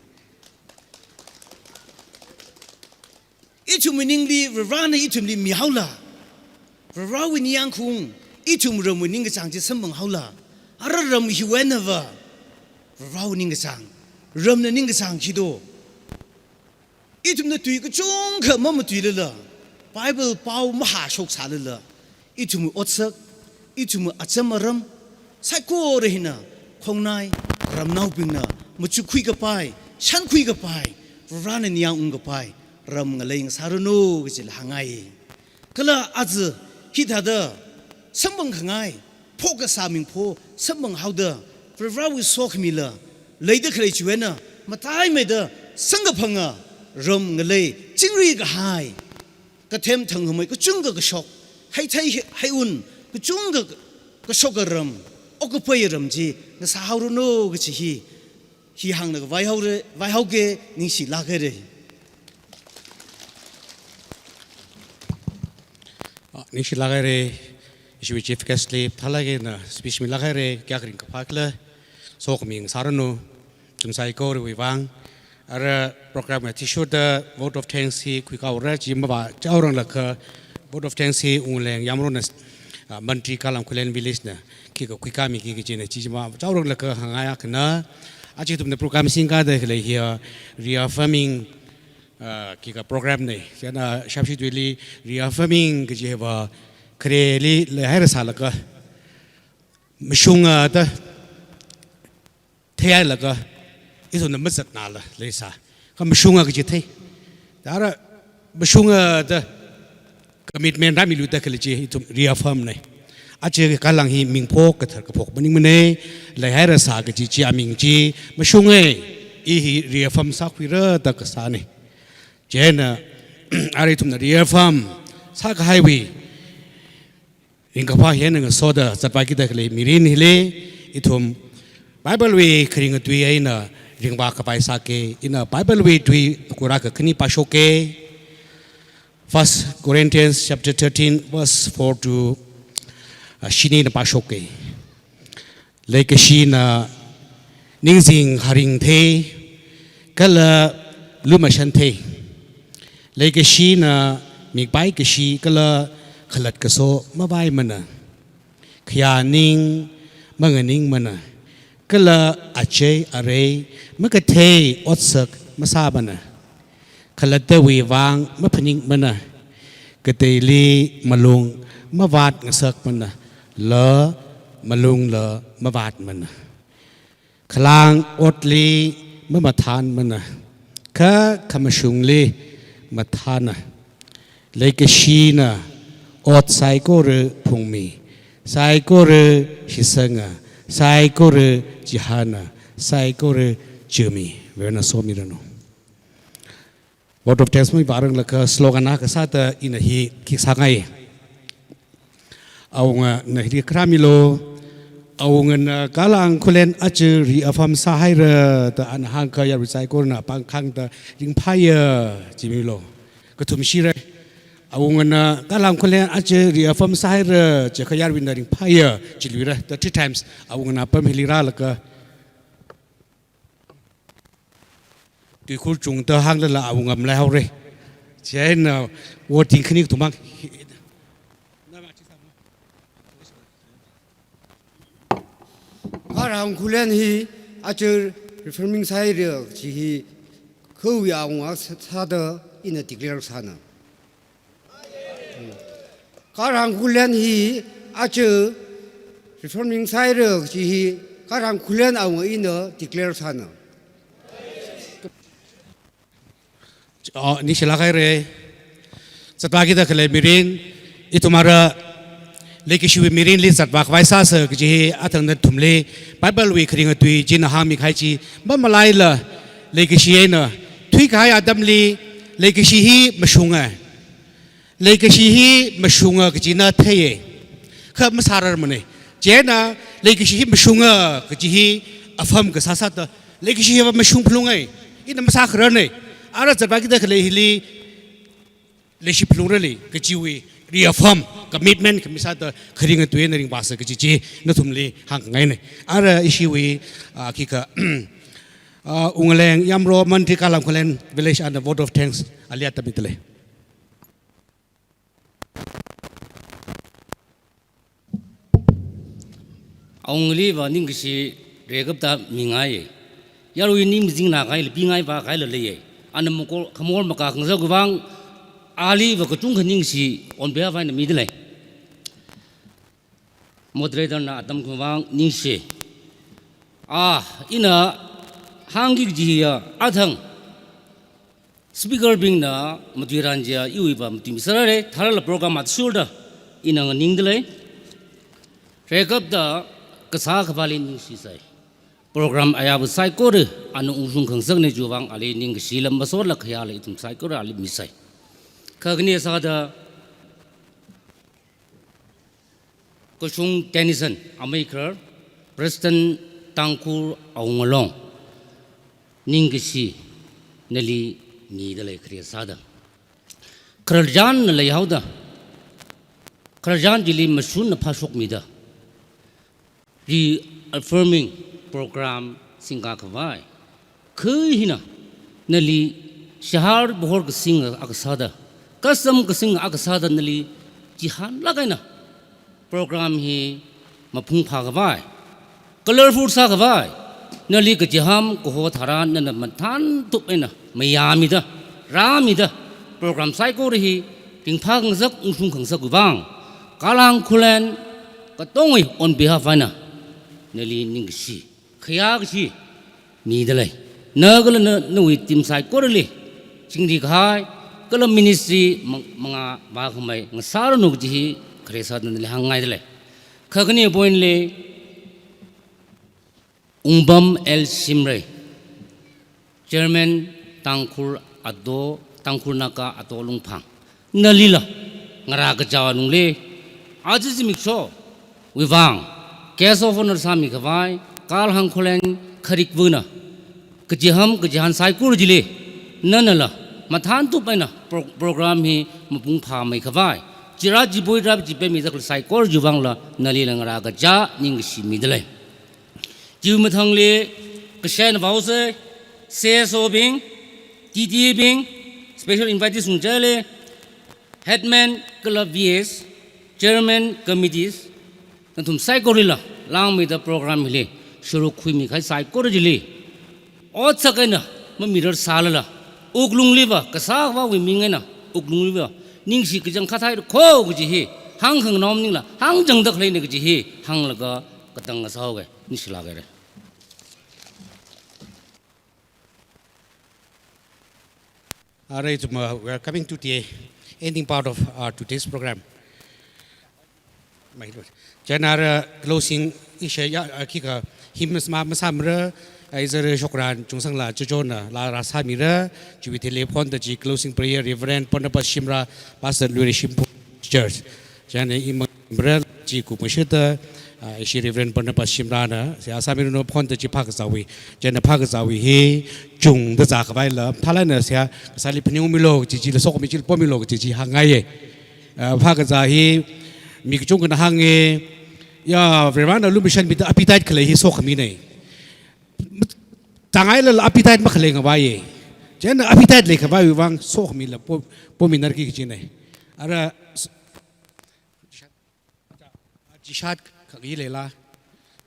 Ithumwui ningli Varivarana ithumli mihaola, Varivarawui ningyāng khaung, ithum ramwui ningkachāng chi samphanghaola, ara ram hiwui einava Varivarawui ningkachāng, ramna ningkachāng khi do. Ithumna tui kachungkha mamatuilala, Bible pao mahāshok sālala, ithumwui otsak, ithumwui acham aram, saikora hina khongnai, ramnaobingna machukkhui kapai, shankhui kapai, Varivarana ningyāng ungkapai ram ngalei ngasāranu kajila hāngngai. Kala aja hithāda samphang khangai, phokasā mingpho samphanghaoda, Varivarawui sokhamila leida khalei chiwui eina mataimeida samkaphanga ram ngalei, chingri kahai, kathem thangkhamei kachungkha kashok, heithei heiun kachungkha kashoka ram, okkapaiya ram chi ngasāhaoranu kaji hi, hi hānglaga vaihaora, vaihaoga, ningshilāk haira. Ah, ningshilāk haira, ishiwui Chief Guest li phālāk eina speech milāk haira, kayākha ringkaphā khala, sokhami ngasāranu, ithum saikorawui vang. Ara program athishurda vote of thanks hi khuikāhaora, chi mavāchaoranglakha vote of thanks hi Wungleng Yamrona, ah, Mantri Kalam Khullen Village na khikha khuikāmiki kajina, chi mavāchaoranglakha hāngngai. Akhana, aja ithumna program singkāda khalei hiya reaffirming, ah, khikha program na. Chieina shapshi tuili reaffirming kaji hiva khareli leihairasālaga, mashunga da theihailaga, ithumna mazatnala leisā. Kha mashunga kaji thei. Da ara mashunga da commitment rāmiluida khalei chi ithum reaffirm na. Aja kalang hi mingpho kathar kaphok maningmana, leihairasā kaji chi aming chi mashunga, i hi reaffirm sākhuira da kasāna. Chieina, ara ithumna reaffirm sākahaiwui ringkaphā hi eina ngasoda zatvākida khalei mirin hili, ithum Bible wui kharinga tui eina ringvākhavai sāki. Ina Bible wui tui kura kakhane pāshoki. First Corinthians chapter thirteen, verse four to, uh, shini eina pāshoki. Leikashina ningzing haring thei, kala lumashan thei. Leikashina mikpai kashi kala khalat kaso mavaimana. Khayā ning manganingmana, kala achei arei makathei otsak masāmana. Khalattawui vang maphaningmana, kateili malung mavāt ngasakmana, la malungla mavātmana. Khalang otli mamathānmana, kha khamashungli mathāna. Leikashina ot saikora phungmi, saikora shitsanga, saikora chihāna, saikora chumi. Varena somiranu. Vote of thanks mavāranglakha slogan akha sāda ina hi khikha sāngai. Awungana hili kharā milu, awungana Kalang Khullen aja reaffirm sāhaira da ana hāngkha yarui saikorana pāngkhangda ringphāya jimilu. Kathumshira. Awungana Kalang Khullen aja reaffirm sāhaira jiakha yaruina ringphāya jiluira. The three times awungana apam hili rālaga tuikhur chungda hānglala awunga malaihaora. Chieina voting khani kathum mang. Kalang Khullen hi aja reaffirming sāhaira kaji hi khawui awunga sā-, sāda ina declare sāna. Kalang Khullen hi aja reaffirming sāhaira kaji hi Kalang Khullen awunga ina declare sāna. Oh, ningshilāk haira. Zatvākida khalei mirin, ithum ara leikashiwui mirinli zatvākhavai sāsa kaji hi athang nathumli Bible wui kharinga tui china hāngmikahai chi mamalaila, leikashi eina thuikahai atamli leikashi hi mashunga. Leikashi hi mashunga kajina theiya. Kha masārarmana. Chieina leikashi hi mashunga kaji hi affirm kasā sāda, leikashi hiva mashung phalunga. Ina masākhararna. Ara zatvākida khalei hili leishi phalungra lei kajiwui reaffirm commitment khami sāda kharing tui eina ringphāsa kaji chi nathumli hāngngaina. Ara ishiwui, ah, khikha, ah, Wungaleng Yamro Mantri Kalang Khullen Village ana vote of thanks ali atam midalei. Awungaliva ningkashi rekapta mingai. Yarui ning mijing na kaila pingai va kaila leiye. Ana mukol khamor maka khangzak vang aliva kachungkha ningkashi on behalf eina midalei. Moderator na atam khavang ningshi. Ah, ina hāngki kajiya athang. Speaker bingna matuiran jiya iwui va matuimisārare, tharala program athishurda ina nganingdalei. Rekapta kasā khavāli ningshisai. Program ayāva saikora ana ungshung khangasakna chiwui vang ali ningkashi lam masotla khayāla ithum saikora ali misai. Kha khani sāda Kashung Tennyson Ameikharar, President Tangkhul Awungalong, ningkashi nali midalei khare sāda. Khararchanna leihaoda, khararchan chili mashunna phāshokmida, reaffirming program singkā khavai. Kha hina nali shahar bahor kasing akha sāda, kasam kasing akha sāda nali chihānlāk eina program hi maphungphā khavai, colorful sā khavai, nali kachiham kaho tharan nana mathāntup eina mayāmida, rāmida, program saikora hi ringphā khangasak, ungshung khangasak vang, Kalang Khullen katongwui on behalf eina nali ningkashi, khayākashi midalei. Na kala na, nawui team saikorali chingri kahai, kala ministry mang-, mangā vākhamei ngasāranu kaji hi khare sāda nali hāngngaidalei. Kha khani point li, Wungpam L Shimray, Chairman Tangkhul Ato, Tangkhul Naga Ato Lungphang, nalila ngarā kachā lungli aja zimiksho wui vang guest of honour sāmi khavai Kalang Khullen kharikvana kachiham kachihān saikora chili nanala mathāntup eina pro-, program hi mapung phāmei khavai, chirā chipui rap chipemida khalei saikora chiwui vangla nalila ngarā kachā ningkashi midalei. Chiwui mathangli kashaina vaosei, C S O bing, T T A bing, special invitees sungchale, headman kala V S, chairman committees, nathum saikorila langmeida program hili shuruk khuimi kahai saikora chili otsak eina mamirar sālala, wuklungliva kasā khavāwui ming eina wuklungliva ningshi kachang khathai kho kaji hi hāngkhanganao maningla hāngchangda khaleina kaji hi hānglaga katang ngasāhaoga. Ningshilākhaira. Alright, um, uh, we are coming to the ending part of, uh, today's program. Chieina ara closing ishe ya, uh, khikha hymn ma-, masāmara, uh, izar shokran Chungsanglā Chochona laa rāsāmira, chiwui thili phonda chi closing prayer Reverend Barnabas Shimrah, Pastor Luire Shimphung Church. Chieina imang mara chi kupmashita, ah, ishi Reverend Barnabas Shimrahna, seihā sāmiranu phonda chi phākazāwui. Chieina phākazāwui hi chungda zā khavaila, thālala seihā, kasāli phaningungmilu kaji chila sokhami chila pomilu kaji chi hāngngaiye. Ah, phākazā hi mi kachungkhana hānge, ya, Varena lumashanmida appetite khalei hi sokhamine. Tanghailala appetite makhalei ngavaiye. Chieina appetite leikhavaiwui vang sokhamila po-, pominarki kajine. Ara s-, Chishat khak yi leila.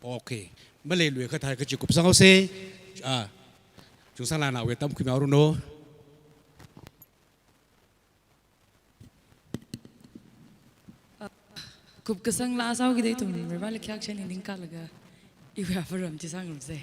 Okay. Maleilui khathai kachi kupsanghaosei. Ah. Chungsanglānawui atam khuimihaoranu. Kupkasang laa sāhaokida ithum Vareli khayākashān ningkalaga iwui apam chi sāngarumsei.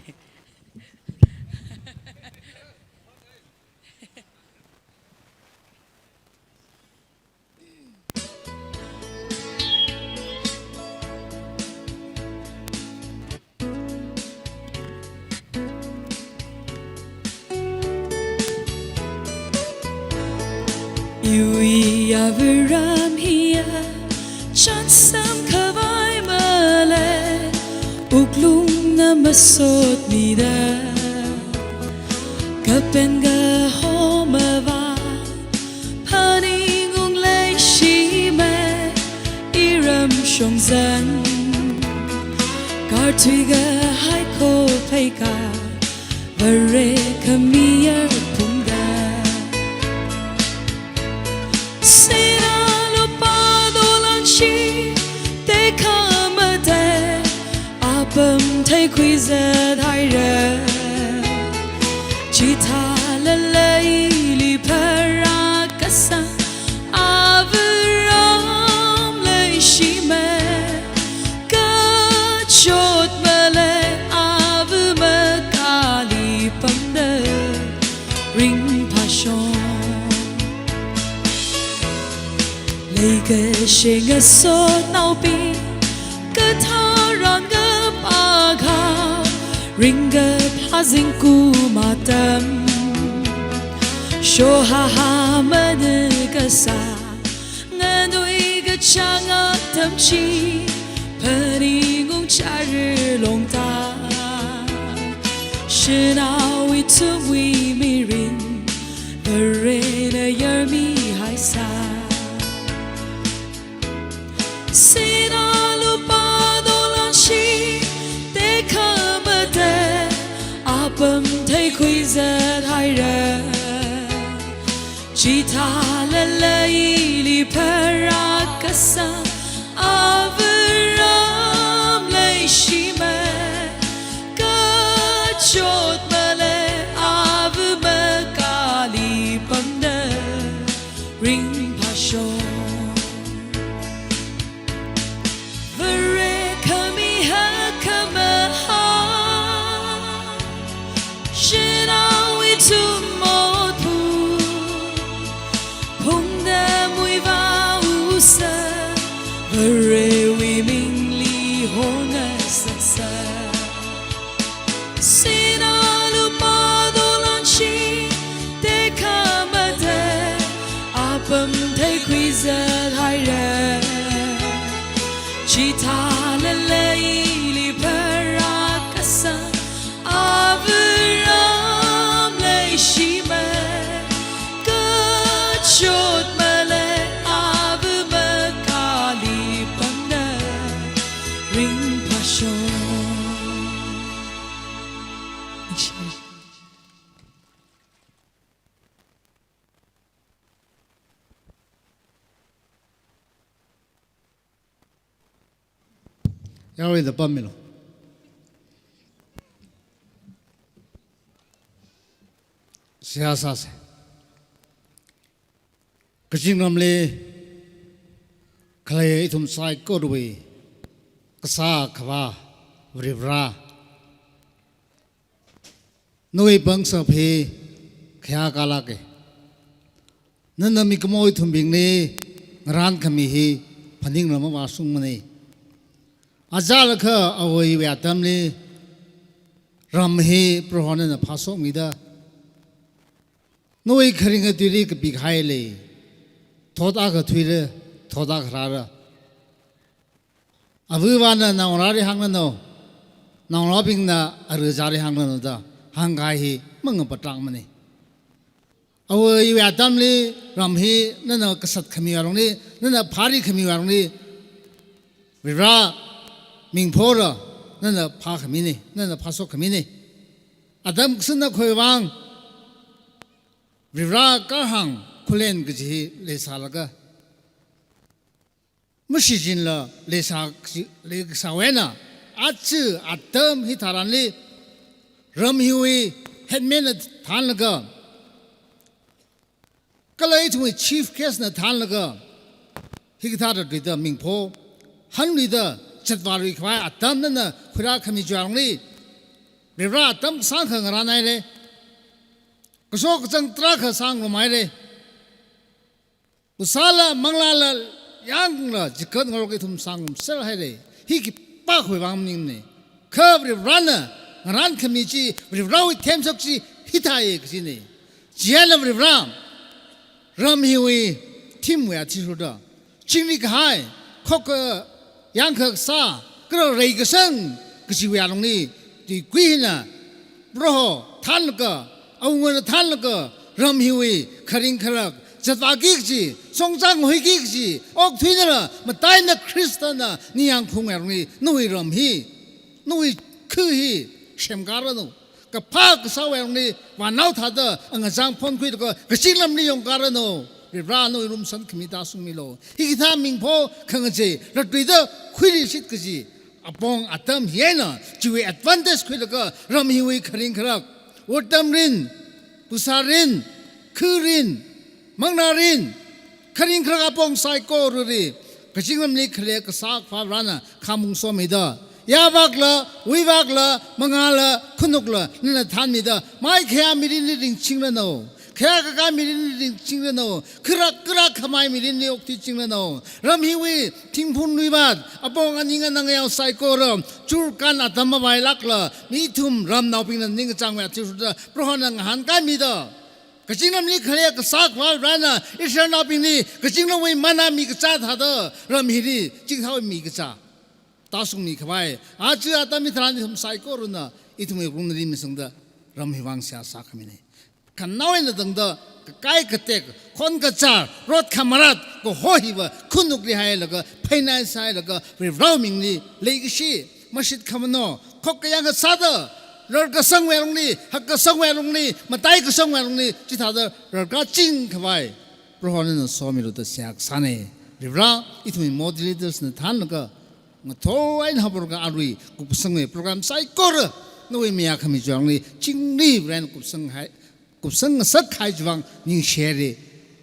Iwui Avāram hiya chānsam khavai malei, wuklungna masotmida, kapen kahomava phaningung leishimei. Shongzan, karthui kahai khophei ka, Vare khami yar phungda. Sina lupā dolan chi, tekhamatei, apam theikhuizat haira. Chithālala ili pharākasā, ava ram leishimei, kachot malei, ava makāli pamda ringphāshon. Leikashi ngasotnaobing, katharan kapā kha, ringkaphā zingkum atam, shohaha mana kasā, nganui kachāng atam chi, phaningung chara longta, shanao ithumwui mirin, Varena yarmihaisa. Sina lupā dolan chi, tekhamatei, apam theikhuizat haira. Chithālala ili pharākasā, ava ram leishimei, kachot malei, ava makāli pamda ringphāshon. Vare khami hakkhamahā, shanao ithum motphung, phungda muivāusa, Varewui mingli horngasaksa. Sina lupā dolan chi, tekhamatei, apam theikhuizat haira. Chithālala ili pharākasā, ava ram leishimei, kachot malei, ava makāli pamda ringphāshon. Yaruida pammilu. Seihā sāsa. Kazingramli khalei ithum saikorawui Kasā Akhava Varivara, nawui pangshap hi khayākā lāka. Nana mikumo ithumbingli ngarānkhami hi phaningla mavāshungmana. Achālakha awui atamli ram hi Prohona nana phāshokmida, nawui kharing katuili kapikahai lei. Thot akha thuira, thot akha rāra. Avāvana naongarāli hāngnano, naongarābingna arui achāli hāngnano da hāngkahai hi mangapatāmana. Awui atamli ram hi nana kasat khamiwui alungli, nana phāri khamiwui alungli, Varivara ming phora nana phākhamina, nana phāshok khamina. Atam kasāna khuiwui vang, Varivara kahāng khullen kaji hi leisālaga, mashichinla leisā, leisāwui eina, aja atam hitharanli, ram hiwui headman na thānlaga, kala ithumwui chief guest na thānlaga, hikathāda rida ming pho, hanrida zatvārui khavai atam nana khuirākhami chiwui alungli, Varivara atam sāngkhangarān haira. Kaso kachāng tarākha sāngarumhaira. Phasāla, manglāla, yangla, chikat ngarok ithum sāngarumser haira. Hi khipākha vang maningmana. Kha Varivarana ngarānkhami chi, Varivarawui themshok chi hithāya kajina. Chieina Varivara, ram hiwui thimwui athishurda, chingri kahai, khokkha, yangkha kasā, kala reikasang kajiwui alungli, tuikui hina, Proho thānlaga, awungana thānlaga, ram hiwui kharing kharak, zatvāki kaji, songzang huiki kaji, okthuinala, mataina Khristana ningyāng khaungwui alungli, nawui ram hi, nawui khu hi, semkāranu. Kaphā kasāwui alungli, vānao thāda, angazang phonkhuilaga, kazingramli yongkāranu. Varivara nawui rumsan khami tāshungmilu. Hikathā mingpho khangachei, ratluida khuirishit kaji apong atam hi eina, chiwui advantage khuilaga, ram hiwui kharing kharak, otram rin, phasā rin, khu rin, manglā rin, kharing kharak apong saikorali, kazingramli khalei kasā Akhavā Varena khamung somida, yāvakla, wuivakla, mangāla, khanukla, nana thānmida, maikhayā mirinli ringchingranu, khayā kakā mirinli ringchingranu, kharak kharak khamei mirinli okthuichingranu. Ram hiwui thingphun luivat, apong aning anang yao saikora, churkan atam mavailākla, mi ithum ramnaobingna ningkachāngwui athishurda, Prohona ngahānkaimida, kazingramli khalei kasā Akhavā Varena Israelnaobingli kazingramwui manna mikachā thāda, ram hili chikathāwui mikachā tāshungmi khavai, aja atam hitharan ithum saikorana, ithumwui wuklungli rimsangda, ram hiwui vang seihā sākhamina. Khanaowa eina tangda, kakai katek, khon kachar, rot khamarat, kaho hiva, khanukli hailaga, phainai sailaga, Varivara mingli, leikashi, mashit khamano, khokkayāng kasāda, rarkasangwui alungli, hakkasangwui alungli, mataikasangwui alungli, chithāda, rarkaching khavai, Prohona nana somilu da seihā kasāna. Varivara, ithumwui moderatorna thānlaga, ngathor eina haophoklaga arui, kupsangwui program saikora, nawui mayā khami chiwui alungli, chingri Varena kupsanghai, kupsangngasakhai chiwui vang ningshiri,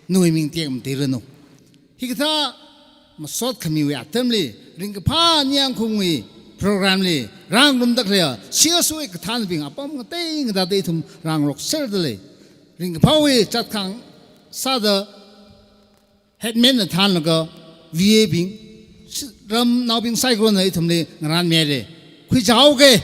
nawui ming tekmateiranu. Hikathā masot khamiwui atamli, ringkaphā ningyāng khaungwui programli, rāngarumda khalei, C S O wui kathānbing apam ngatei ngateida ithum rāngarokserda lei. Ringkaphāwui chatkhang sāda, headmanna thānlaga, V A bing, s-, ramnaobing saikorana ithumli ngarānmihaira. Khuichao ke,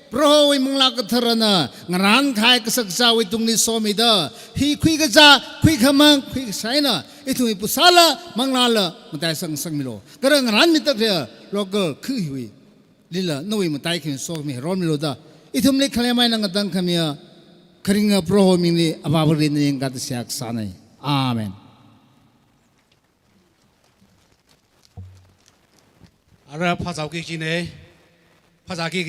Prohowui Manglā Katharana ngarānkahai kashak kazāwui tungli somida, hi khuikazā, khuikhamang, khuikashā eina, ithumwui phasāla, manglāla, mataisang sangmilu. Kha ngarānmida khalei, local khu hiwui, lila, nawui mataikhami sokhami haromilu da, ithumli khalei maina ngatangkhamiya, kharinga Proho mingli, Avā Varena yangkada seihā kasāna. Amen. Ara phāzāki kajina, phāzāki